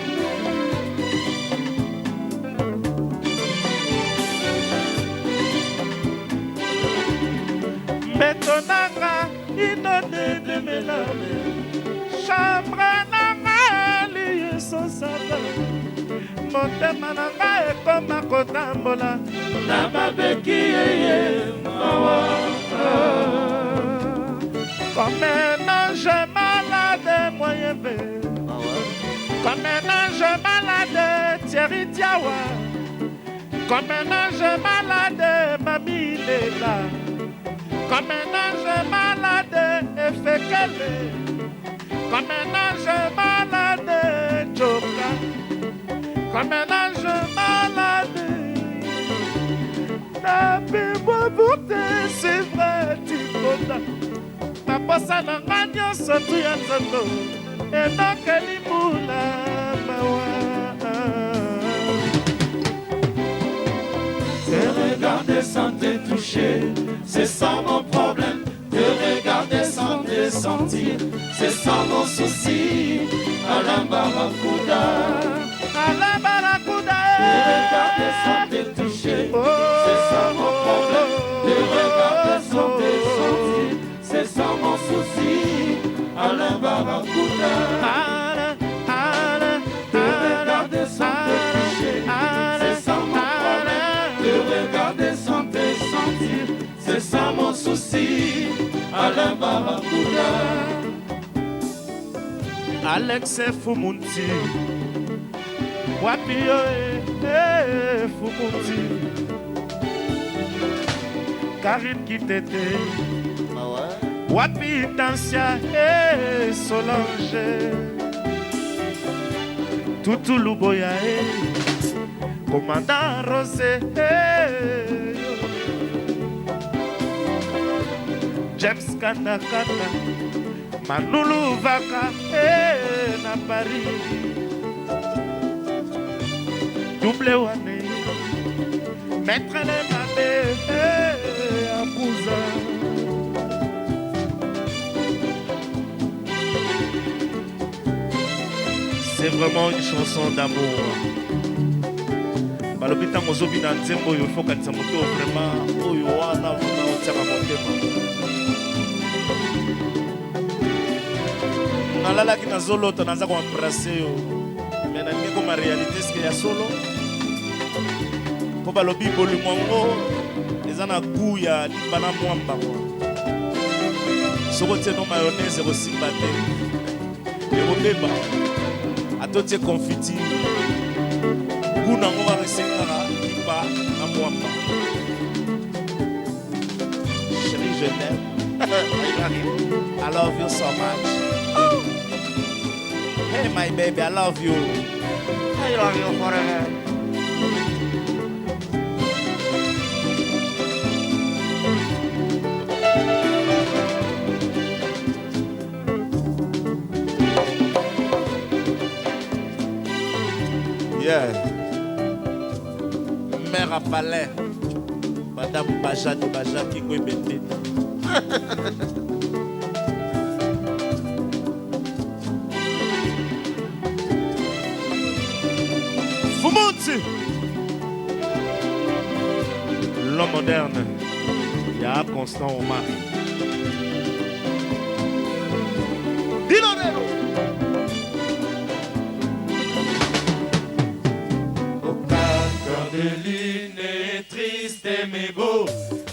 Speaker 1: Mbeto nanga inonde melame. Chambre nanga liesosaka. Motema nanga ekoma kotambola na babeki yeye mawa. Comme un ange malade moyen ve. Comme un ange malade Thierry Diawa. Comme un ange malade Mami Lela. Comme un ange malade Efekele. Comme un ange malade Joka. Comme un ange malade. Napimwa pour c'est vrai tikota. Naposa na nga nyonso tu ya nzoto enokeli mbula mawa.
Speaker 2: Te regarder sans te toucher, c'est ça mon problème. Te regarder sans te sentir, c'est ça mon souci. Alain Barracuda,
Speaker 1: Alain Barracuda.
Speaker 2: Te regarder sans te toucher, c'est ça mon problème. Te regarder sans te sentir, c'est ça mon souci. Alain Barracuda.
Speaker 1: Alain,
Speaker 2: Te regarder sans te toucher, c'est ça mon problème. Te regarder sans te sentir, c'est ça mon souci. Alain Barracuda.
Speaker 1: Alex Fumunti. Wapi yo eh, Fumunti. Karine Kitete. Wapi Tansia eh, Solange. Tutu Luboya eh. Commandant Rosé eh. James Kanda Kanda. Manulu Vaka eh, na Paris. Double wane. Maître le Mabé eh, Akuza. C'est vraiment une chanson d'amour. Balobi ntango ozobina nzembo oyo ifo kanisa moto vraiment oyo wana vraiment otiaka motema. Nalalaki nazolota naza koembrace yo me nalingi koma réalité eske ya solo mpo balobi bolingo yango eza na goût ya limba na mwamba kwa soki otie no mayonnaise ekosimba te ekobeba ata otie confiture goût nango kaka esengaka limba na mwamba. Chérie, je t'aime. I love you so much. Hey my baby, I love you.
Speaker 5: I love you forever.
Speaker 1: Yeah. Mère à palais. Madame Baja de Baja Kingo Ebende. Fumunti. L'homme moderne ya Constant Omar.
Speaker 3: Dilorero.
Speaker 2: Cœur de lune est triste mais beau.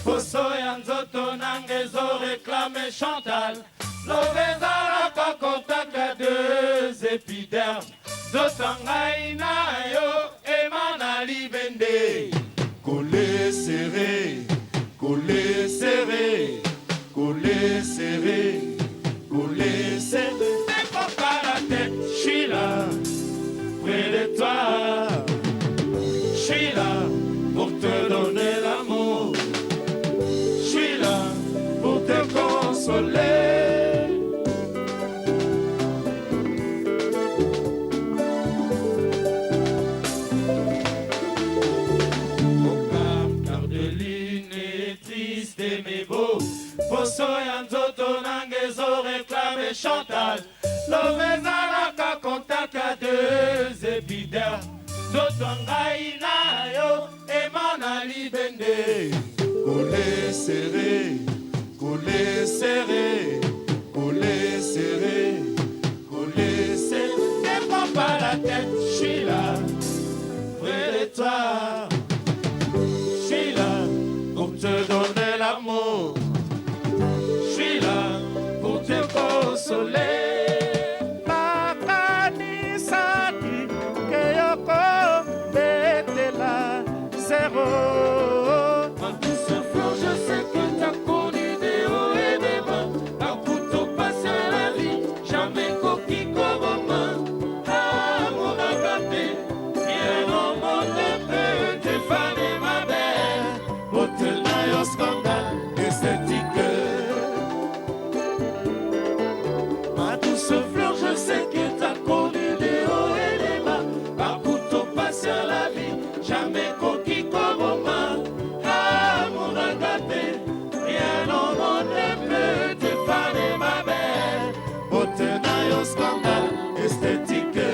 Speaker 2: Poso ya nzoto nanga ezoreklame Chantal. Love ezalaka contact ya deux épidermes. Nzoto ya ngai na yo ema na libende. Collé serré, collé serré, collé serré, collé serré. Ne prends pas la tête, je suis là, près de toi. Je suis là pour te donner l'amour. Je suis là pour te consoler. Au quart de lune est triste mais beau. Poso ya nzoto nanga ezoreklame Chantal. Love ezalaka contact ya deux épidermes. Nzoto ya ngai na yo ema na libende. Collé serré, collé serré, collé serré, collé serré. Ne prends pas la tête, je suis là, près de toi. Je suis là pour te donner l'amour. Je suis là pour te consoler.
Speaker 1: Bakanisaki ke yoko betela zero.
Speaker 2: Ma douce fleur, je sais que t'as connu des hauts et des bas. Un couteau passe à la vie, jamais coquille comme main. Amour agapé, rien au monde ne peut te faner, ma belle. Beauté na yo scandale esthétique. Ma douce fleur, je sais que t'as connu des hauts et des bas. Par couteau passe à la vie, jamais coquille comme main. Amour agapé, rien au monde ne peut te faner, ma belle. Beauté na yo scandale esthétique.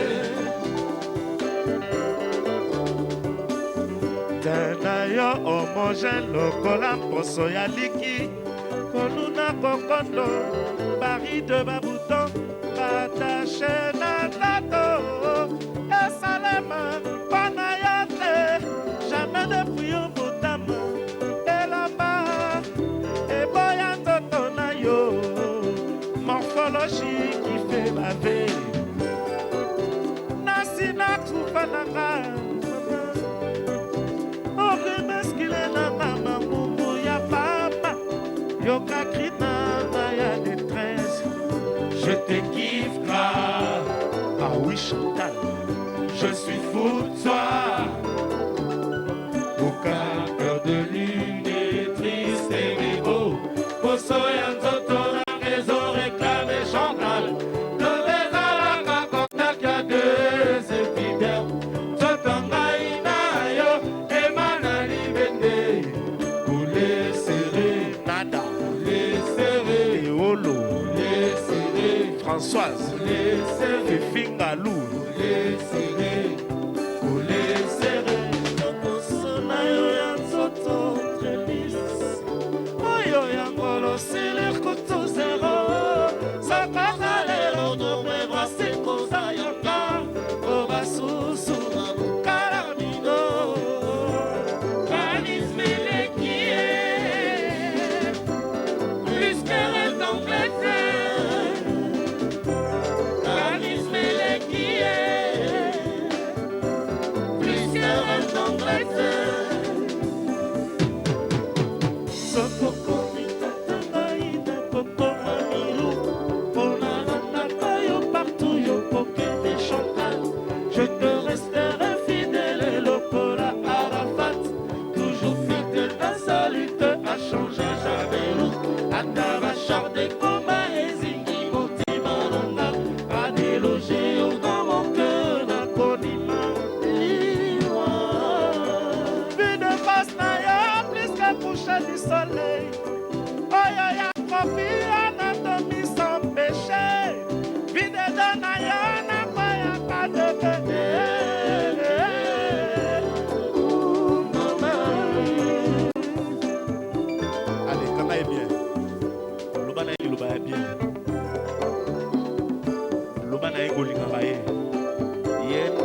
Speaker 1: Te na yo homogène lokola mposo ya liki koluna kokondo baride babouton batache na ndato esalema mpo na yo te jamais depuis obotama elamba eboya nzoto na yo morphologie qui fait baver nasi nakufa na nga oremeskile nanga mangungu ya papa yoka kri nanga ya détresse.
Speaker 2: Je te kiffe grave,
Speaker 1: Ah oui Chantal,
Speaker 2: je suis fou de toi. Aucun cœur de lune est triste et mais beau. Poso ya nzoto nanga ezoreklame Chantal. Love ezalaka contact ya deux épidermes. Nzoto ngai na yo ema na libende. Collé serré,
Speaker 1: Nada
Speaker 2: collé serré,
Speaker 1: Eolo
Speaker 2: collé serré,
Speaker 1: Françoise
Speaker 2: collé serré.
Speaker 1: Fifingalou
Speaker 2: Collé serré, collé serré.
Speaker 6: Loposo na yo ya nzoto trelise oyo ya ngolo silirkutu zero sakaka lelo nomebwa sikoza yoka o basusu kalamino.
Speaker 2: Charisme eleki ye, plus que reine d'Angleterre. Charisme eleki ye,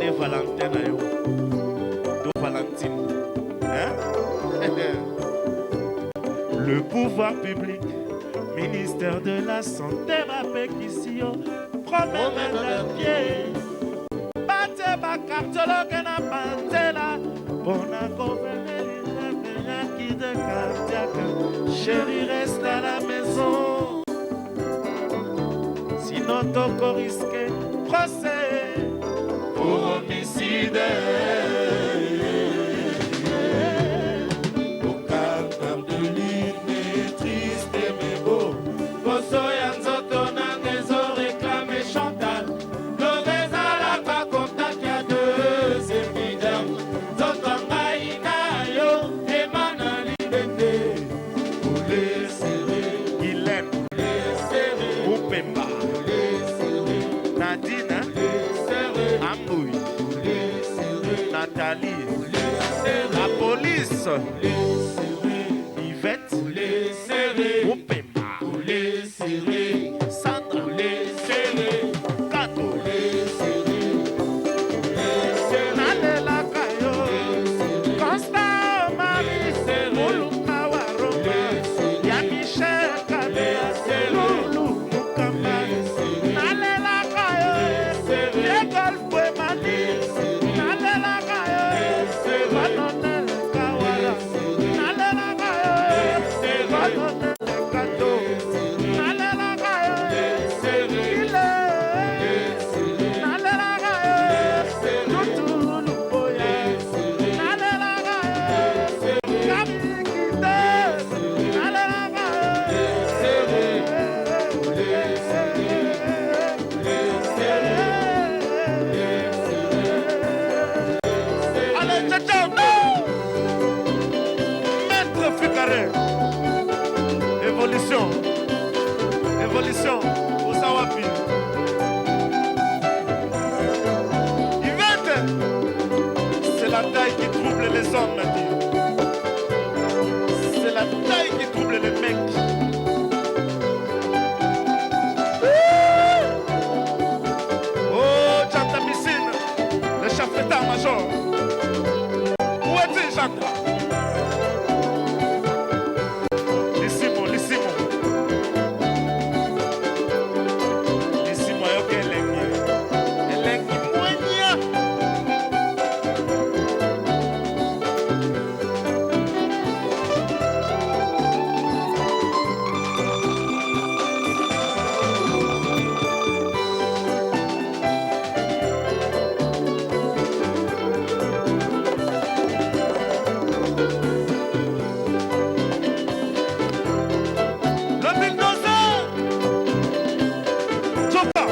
Speaker 1: nde Valentin na yo to Valentine, hein? Le pouvoir public, ministère de la Santé bapekisi yo promenade à pied. Batie bacardiologue na banzela mpona kovenelilefeyaki de cardiaque. Chéri, reste à la maison, sinon tokorisque procès pour homicide.
Speaker 2: Au de l'une est triste mais beau. Poso ya nzoto nanga ezoreklame Chantal. Love ezalaka contact ya deux épidermes. Nzoto ya ngai na yo ema na libende. Coulé serré,
Speaker 1: Guylaine
Speaker 2: coulé serré,
Speaker 1: Upemba,
Speaker 2: coulé serré,
Speaker 1: Nadine
Speaker 2: coulé serré,
Speaker 1: Amboui,
Speaker 2: coulé serré,
Speaker 1: Nathalie,
Speaker 2: coulé serré,
Speaker 1: la police,
Speaker 2: coulé serré,
Speaker 1: Yvette
Speaker 2: coulé serré,
Speaker 1: Upemba,
Speaker 2: coulé serré,
Speaker 1: Sandra
Speaker 2: coulé serré.
Speaker 1: Kato, nalelaka yo Constant Omari, Mulumba wa Roma, ya Michel Kabila, Lulu Mukamba, nalelaka yo Diego Fwemani, nalelaka yo Colonel Kawala, nalelaka yo Colonel Kato, nalelaka yo Ile, nalelaka yo Tutulu Boya, nalelaka yo Kamikite, nalelaka yo. Allez, ciao, ciao, non. Maître Fucaré. Évolution. Évolution. Osawapi. Yvette. C'est la taille qui trouble les hommes, dit. C'est la taille qui trouble les mecs. Oh, Janta Missine, le chef d'état-major. Où es-tu, Janta? Lissimo, Lissimo. Lissimo, ayoki elengi. Elengi mwenya. Le bulldozer. Tchoka.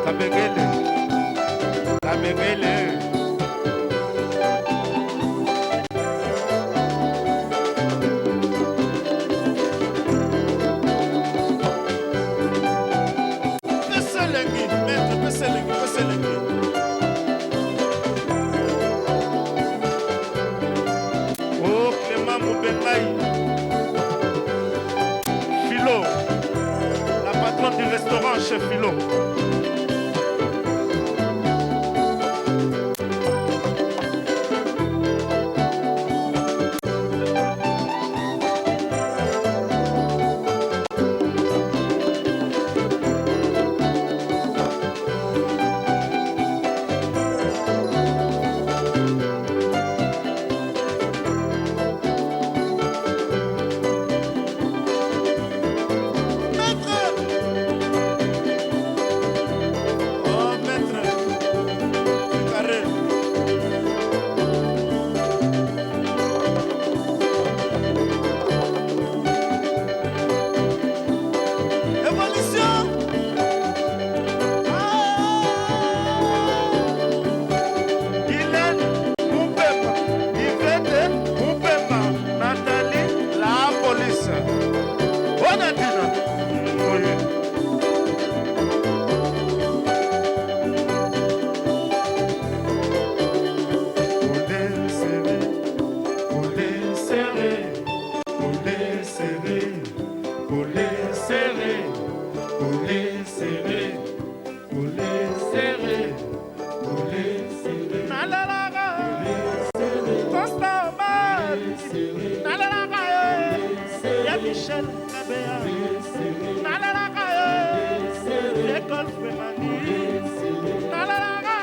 Speaker 1: Kabengele. Kabengele. Peselengi, maître, peselengi, peselengi. Oh, Clément Moubengaï. Philo, la patronne du restaurant chez Philo. Maître. Michel Kabeya Nalalaka yo École Fremani Nalalaka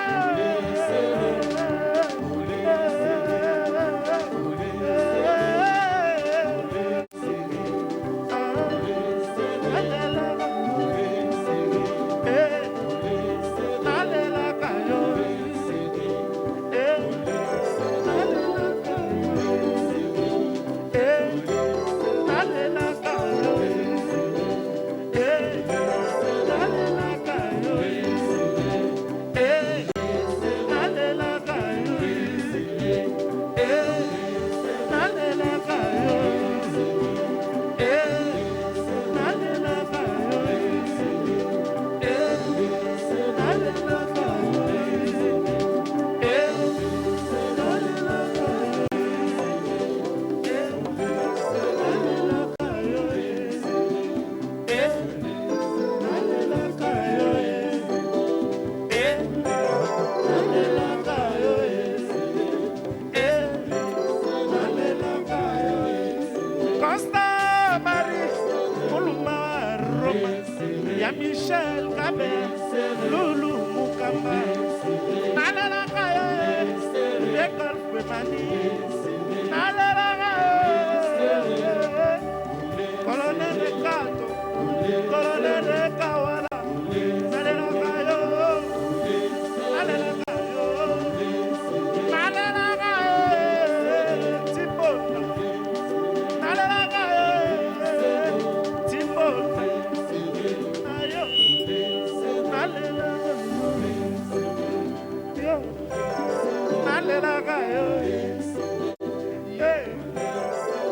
Speaker 1: Costa Marie, Muluma Roma, ya Michel Kabe, Lulu Mukamba, Nalalaka ye, École Fremani, Nalalaka ye, Colonel Kato, Colonel Kawala, Nalalaka yo, Nalalaka yo, Nalalaka ye, Tibona. Nalalaka ye, Tibona. Ayo, nalalaka yo, nalalaka yo, eh,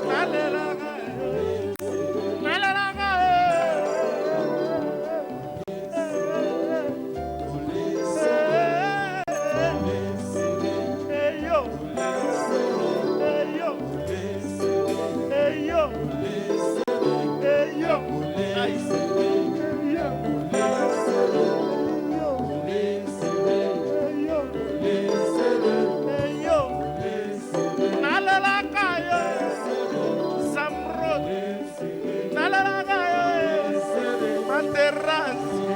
Speaker 1: nalalaka yo, nalalaka yo, eh, yo, eh, yo, eh, yo, eh, yo, ay, eh, yo.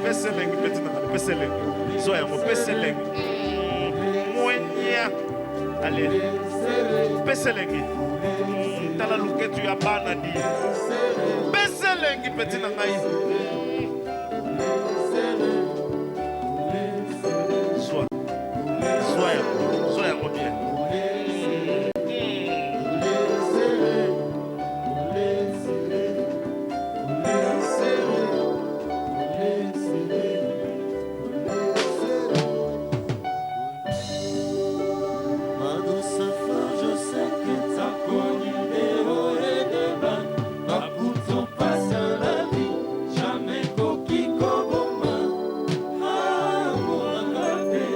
Speaker 1: Pesa elengi peti na nga, pesa elengi zwa yango, pesa elengi mwenya ale pesa elengi tala luketu ya bana di pesa elengi peti na ngai zwa zwa yango, zwa yango bien.
Speaker 5: Ma douce fleur, je sais que t'as connu des hauts et des bas. Bakuto passe à la vie, jamais koki koboma. Ah, mon agapé,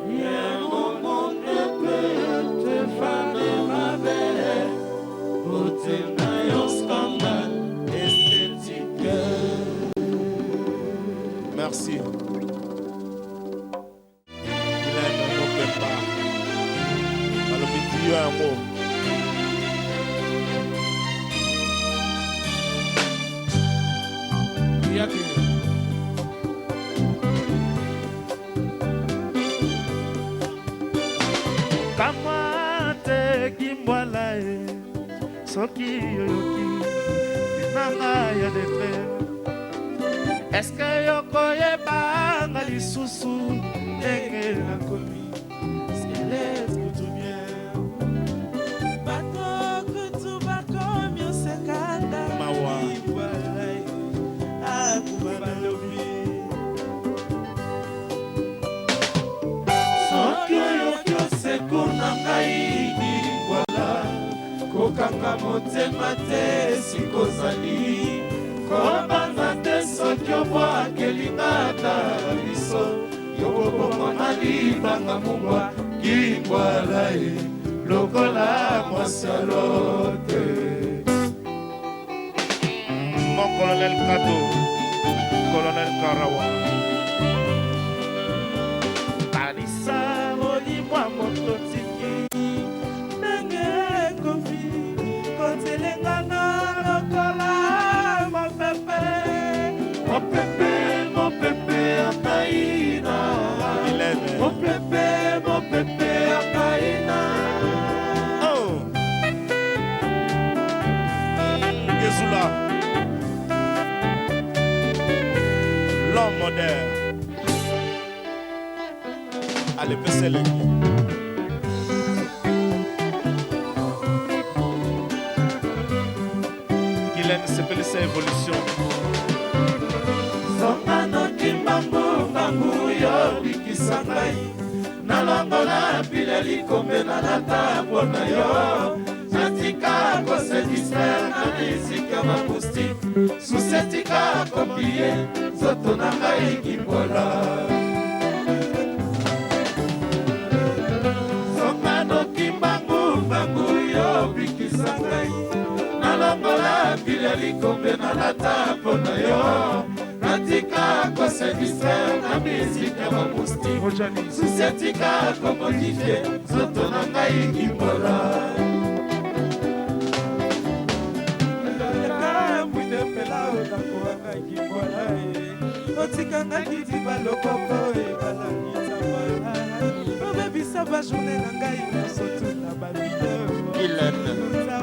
Speaker 5: rien au monde ne peut te faner ma belle. Beauté na yo scandale, esthétique.
Speaker 1: Merci. Glenn Mokemba. Balobi dio yango.
Speaker 3: Yake.
Speaker 1: Kamwa te kimbwala ye soki oyoki linanga ya detre eske yokoyebanga lisusu ndenge nakomi skelet kutu bien
Speaker 2: Bato kutu bakomi osekanda
Speaker 1: Mawa.
Speaker 2: Akuba balobi
Speaker 4: Soki oyoki oseku na ngai wala kokanga motema te esika ozali kobanza te soki obwakelinga ata biso yokobongo na libanga mungwa kingwala ye lokola mwasi ya lote.
Speaker 1: Mon colonel Kato, colonel Karawa. Kanisa molimo ya moto tiki
Speaker 2: ndenge ekomi kotelengana lokola
Speaker 1: Elengi. Guylaine sepelisa evolution.
Speaker 2: Zonga noki mbangu mbangu yo bikisa ngai nalongola pile likombe nalata mpo na yo natika kose distraire na miziki ya bamoustique susi etika koplie nzoto na ngai kimbola zonga noki mbangu mbangu yo bikisa ngai nalongola pile likombe nalata mpo na yo natika kose distraire na miziki ya bamoustique susi etika komodifie nzoto na ngai kimbola
Speaker 4: otikanga kidiba lokoko ebalangitama obebisa bajourne na ngai nyonso tuna bavideo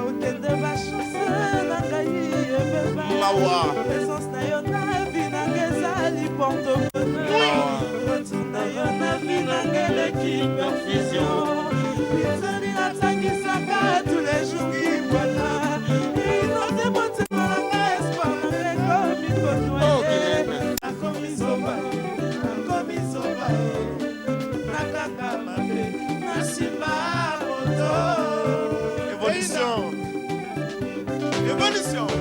Speaker 4: okende bachance na ngai ebeba présence na yo na vi nanga ezali porte bonheur retour na yo na vi nanga eleki perfusion bizali natangisaka tous les jours kibwana inote motema nanga espoir nanga ekomi konoye nakomi zoba nakomi zoba nakanga mabe nasimba moto.
Speaker 1: Evolution. Evolution.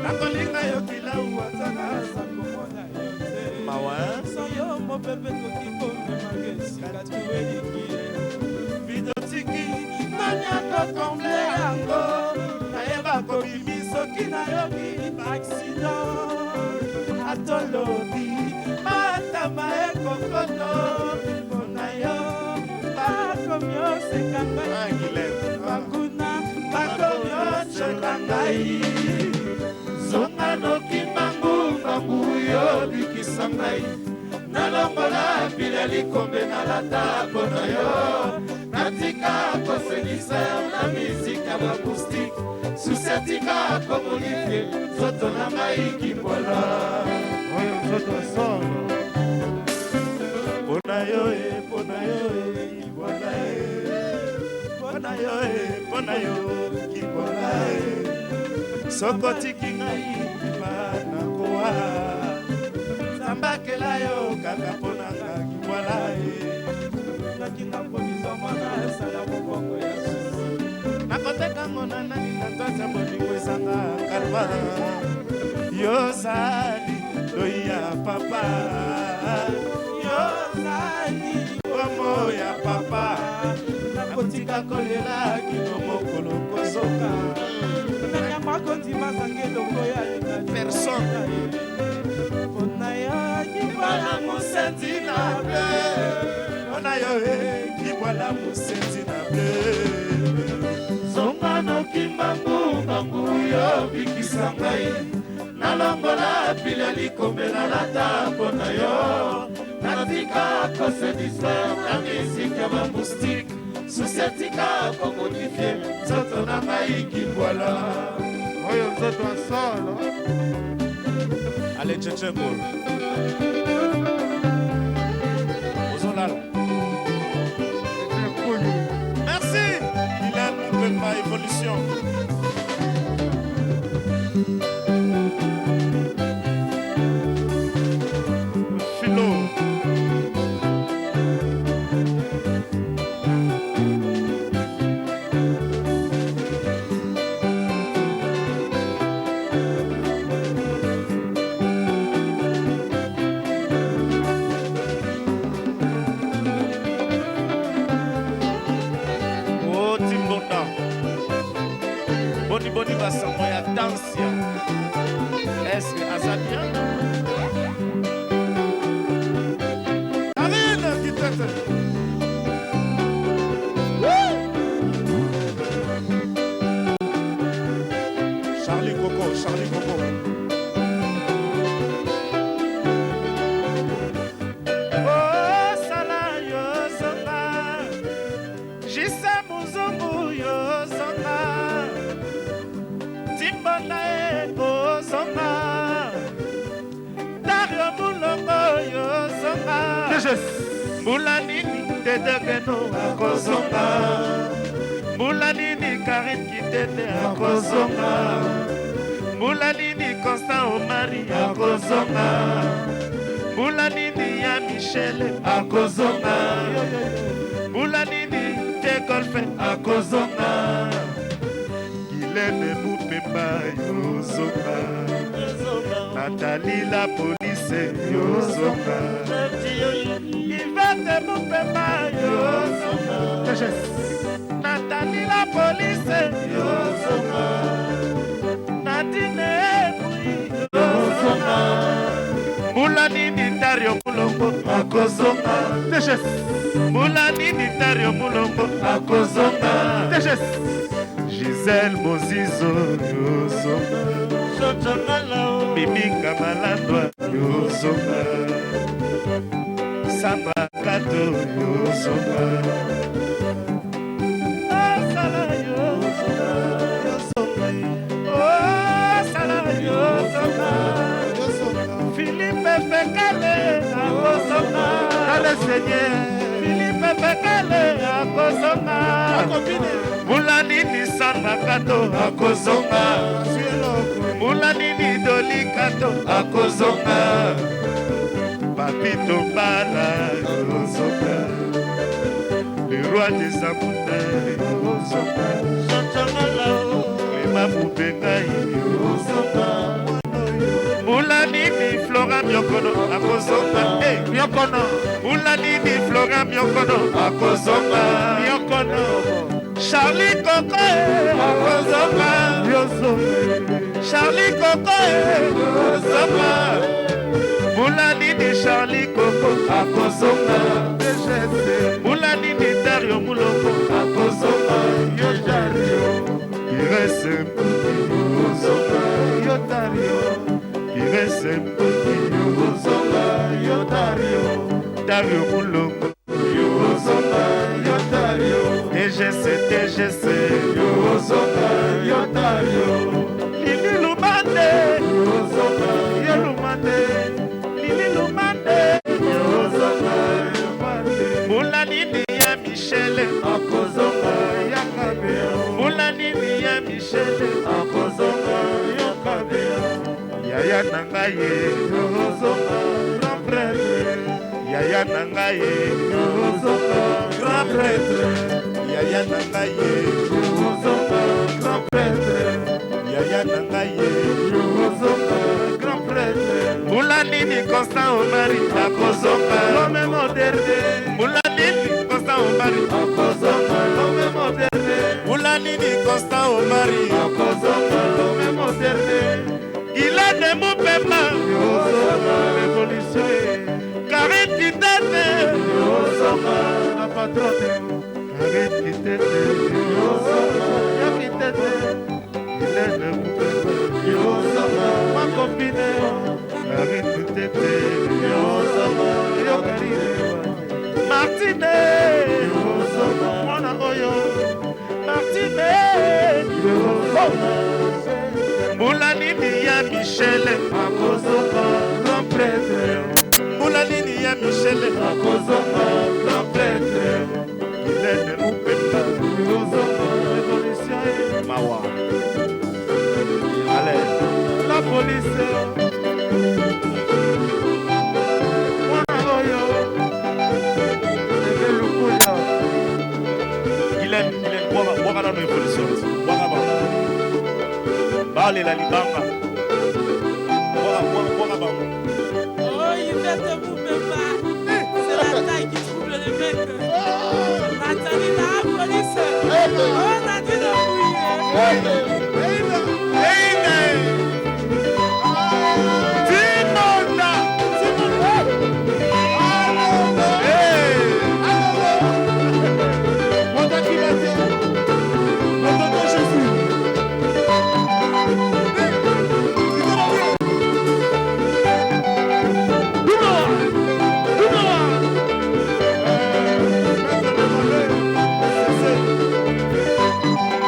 Speaker 4: Nakolinga yo kilau ata naza komona yo te.
Speaker 1: Mawa.
Speaker 4: Sans yo mopepe ekoki komemaka esika tu elingi ye. Vidotiki nani akokomble yango nayeba kobimi soki nayoki baaccident atolobi matama ekokoto mpona yo bakomi oseka ngai banguna bakomi otyola ngai.
Speaker 2: Zonga noki mbangu mbangu yo bikisa ngai nalongola pile likombe nalata mpo na yo natika koselisa na miziki ya bamoustique susi etika komodifie nzoto na ngai kimbola
Speaker 7: oyo nzoto solo
Speaker 1: mpona yo e mpona yo e kibola e mpona yo e mpona yo kibola e soko otiki ngai ndima nakowa nzambakela yo kaka mpona nga kibwala e
Speaker 4: nakinga mpobizo mwana esala mobongo ya susi
Speaker 1: nakotekango na nani na nzanza bolingo ezanga kalma yozali loi ya papa
Speaker 4: yozali
Speaker 1: bomo ya papa
Speaker 4: nakotika kolela
Speaker 1: kino mokolo kozoka
Speaker 4: nanyama kondima zanga eloko ya
Speaker 1: personne
Speaker 4: mpona yo
Speaker 1: kibwala mosenzi na ble mpona yo e kibwala mosenzi na ble
Speaker 2: zonga noki mbangu mbangu yo bikisa ngai nalongola pile likombe nalata mpo na yo natika kose distraire na miziki ya bamoustique susi etika komodifie nzoto na ngai kibwala
Speaker 7: oyo nzoto ya solo.
Speaker 1: Ale Tchetchengo ozolala. Merci. Il a pas évolution. Philo. Oh, Timbonda. Boni boni basango ya tansia. Est-ce que aza bien? Karine Kitete. Charlie Coco, Charlie Coco. Oh, sala yo zonga. Jise muzungu yo zonga. Timbonda e kozonga. Dario Mulongo yo zonga. Mbula nini Dedekeno akozonga. Mbula nini Karine Kitete akozonga. Mbula nini Constant Omari akozonga. Mbula nini ya Michel akozonga. Mbula nini te Golfe akozonga. Guilene Mupemba yozonga. Nathalie la police yozonga. Yvette Mupemba yozonga. Nathalie la police yozonga. Nadine Ebui yozonga. Mbula nini Dario Mulongo akozonga. Mbula nini Dario Mulongo akozonga. Gisèle Mozizo yozonga. Mimi Kamalandwa yozonga. Sandra Kato yozonga. Osala yozonga. Osala yozonga. Philippe Fekale akozonga.
Speaker 7: Kale Seigneur.
Speaker 1: Philippe Fekale akozonga. Mbula nini Sandra Kato akozonga. Mbula nini Doli Kato akozonga. Papito Mbala yozonga. Le roi des Amunda yozonga. Clément Moubengai yozonga. Mbula nini Flora Miokono akozonga. Hey.
Speaker 7: Miokono.
Speaker 1: Mbula nini Flora Miokono akozonga.
Speaker 7: Miokono.
Speaker 1: Charlie Coco akozonga. Charlie Coco akozonga. Mbula nini Charlie Coco akozonga. Mbula nini Dario Mulongo akozonga. Irese Mbuki yozonga. Irese Mbuki yozonga. Dario Mulongo yozonga. TGC TGC yozonga. Lili Lumande
Speaker 7: Yo Lumande.
Speaker 1: Lili Lumande Mbula nini ya Michel Mbula nini ya Michel Yaya na ngai ye Yaya na ngai ye Grand prêtre Yaya na ngai ye Yaya na ngai ye Mbula nini Constant Omari akozonga. Mbula nini Constant Omari Mbula nini Constant Omari Guylaine Mupemba Karine Kitete Karine Kitete Guylaine Mupemba Karine Kitete Martine Mwana oyo Martine Mbula nini ya Michel Mbula nini ya Michel Guylaine Mupemba Mawa Allez
Speaker 7: La police. Mwana oyo. Ebe Lukuya.
Speaker 1: Guylaine, Guylaine, bwaka bwaka nano évolution. Bwaka bango. Balela libanga. Bwaka bwaka bwaka bango.
Speaker 8: Oh, Yvette Moubemba. C'est la taille qui trouble les mecs. Nathalie, la police. Oh, Nadine Mouye.
Speaker 1: Timonda.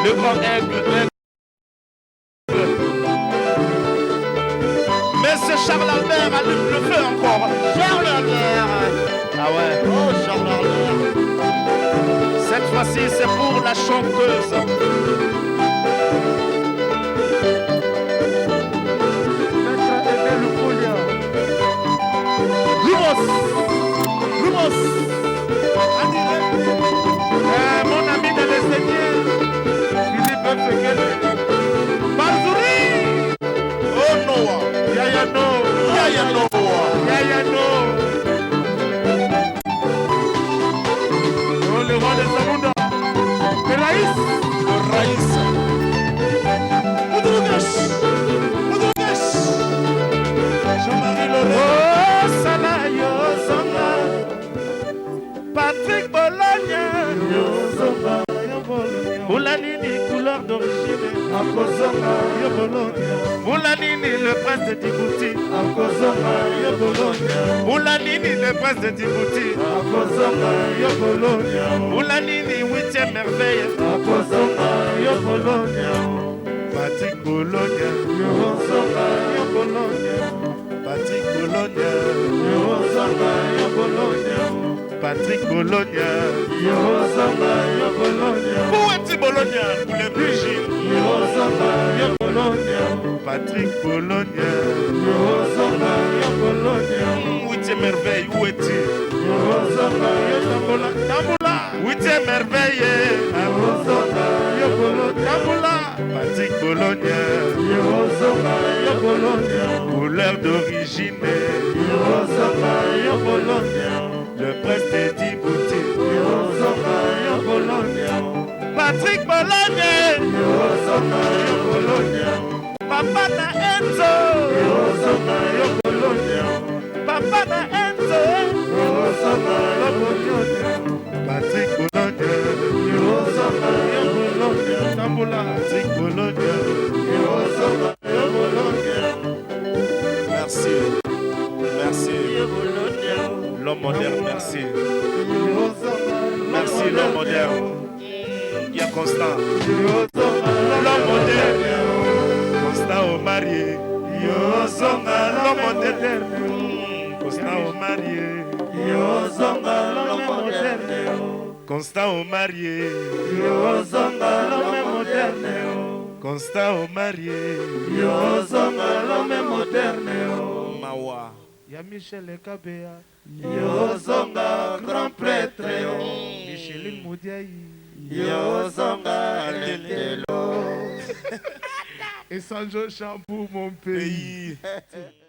Speaker 1: Le grand aigle, aigle. Monsieur Charles Albert allume le feu encore.
Speaker 5: Charles Albert.
Speaker 1: Ah ouais.
Speaker 5: Oh, Charles Albert.
Speaker 1: fois-ci, c'est pour la chanteuse.
Speaker 7: Maître Aimé Lukulia.
Speaker 1: Lumos. Lumos. Mon ami de le Seigneur,
Speaker 3: Philippe Fekele.
Speaker 1: Barzouri.
Speaker 2: Oh Noah.
Speaker 3: Yaya No.
Speaker 2: Yaya Noah.
Speaker 3: Yaya No. Oh, le roi de Zamunda. Le Raïs.
Speaker 2: Le Raïs. Moudrougesh. Moudrougesh. Jean-Marie Loré.
Speaker 1: Oh, Sala Yozonga. Patrick Bologna. Moulanini, couleur d'origine.
Speaker 7: Akozonga yo Bologna.
Speaker 1: Moulanini, le prince de Djibouti.
Speaker 7: Akozonga yo Bologna.
Speaker 1: Moulanini, le prince de Djibouti.
Speaker 7: Akozonga yo Bologna.
Speaker 1: Moulanini, huitième merveille.
Speaker 7: Akozonga yo Bologna.
Speaker 1: Patrick Bologna.
Speaker 7: Yozonga yo Bologna.
Speaker 1: Patrick Bologna.
Speaker 7: Yozonga yo Bologna.
Speaker 1: Patrick Bologna.
Speaker 7: Yozonga yo Bologna.
Speaker 1: Où est-il Bologna? Couleur d'origine.
Speaker 7: Yozonga yo Bologna.
Speaker 1: Patrick Bologna.
Speaker 7: Yozonga yo Bologna.
Speaker 1: Huitième merveille, où es-tu?
Speaker 7: Yozonga yo Tambola.
Speaker 1: Tambola. Huitième merveille.
Speaker 7: Yozonga yo Bologna.
Speaker 1: Tambola. Patrick Bologna.
Speaker 7: Yozonga yo Bologna.
Speaker 1: Couleur d'origine.
Speaker 7: Yozonga yo Bologna.
Speaker 1: Le prince de Djibouti.
Speaker 7: Yozonga yo Bologna.
Speaker 1: Patrick Bologna.
Speaker 7: Yozonga yo Bologna.
Speaker 1: Papa na Enzo.
Speaker 7: Yozonga yo Bologna.
Speaker 1: Papa na Enzo.
Speaker 7: Yozonga yo Bologna.
Speaker 1: Patrick Bologna.
Speaker 7: Yozonga yo Bologna.
Speaker 3: Tambola.
Speaker 1: Patrick Bologna.
Speaker 7: Yozonga yo Bologna.
Speaker 2: Merci. Merci.
Speaker 1: L'homme moderne, merci.
Speaker 7: Yozonga
Speaker 1: Merci l'homme moderne. Il y a Constant.
Speaker 7: Yozonga
Speaker 1: L'homme moderne. Constant au marié.
Speaker 7: Yozonga
Speaker 1: L'homme moderne. Constant au marié.
Speaker 7: Yozonga l'homme moderne.
Speaker 1: Constant au marié.
Speaker 7: Yozonga l'homme moderne.
Speaker 1: Constant au marié.
Speaker 7: Yozonga l'homme moderne.
Speaker 2: Mawa.
Speaker 3: Ya Michel Kabea.
Speaker 7: Yozonga grand prêtre.
Speaker 3: Micheline Moudiaï.
Speaker 5: Yozonga lelo.
Speaker 3: Et Sanjo chante pour mon pays.
Speaker 2: Pays.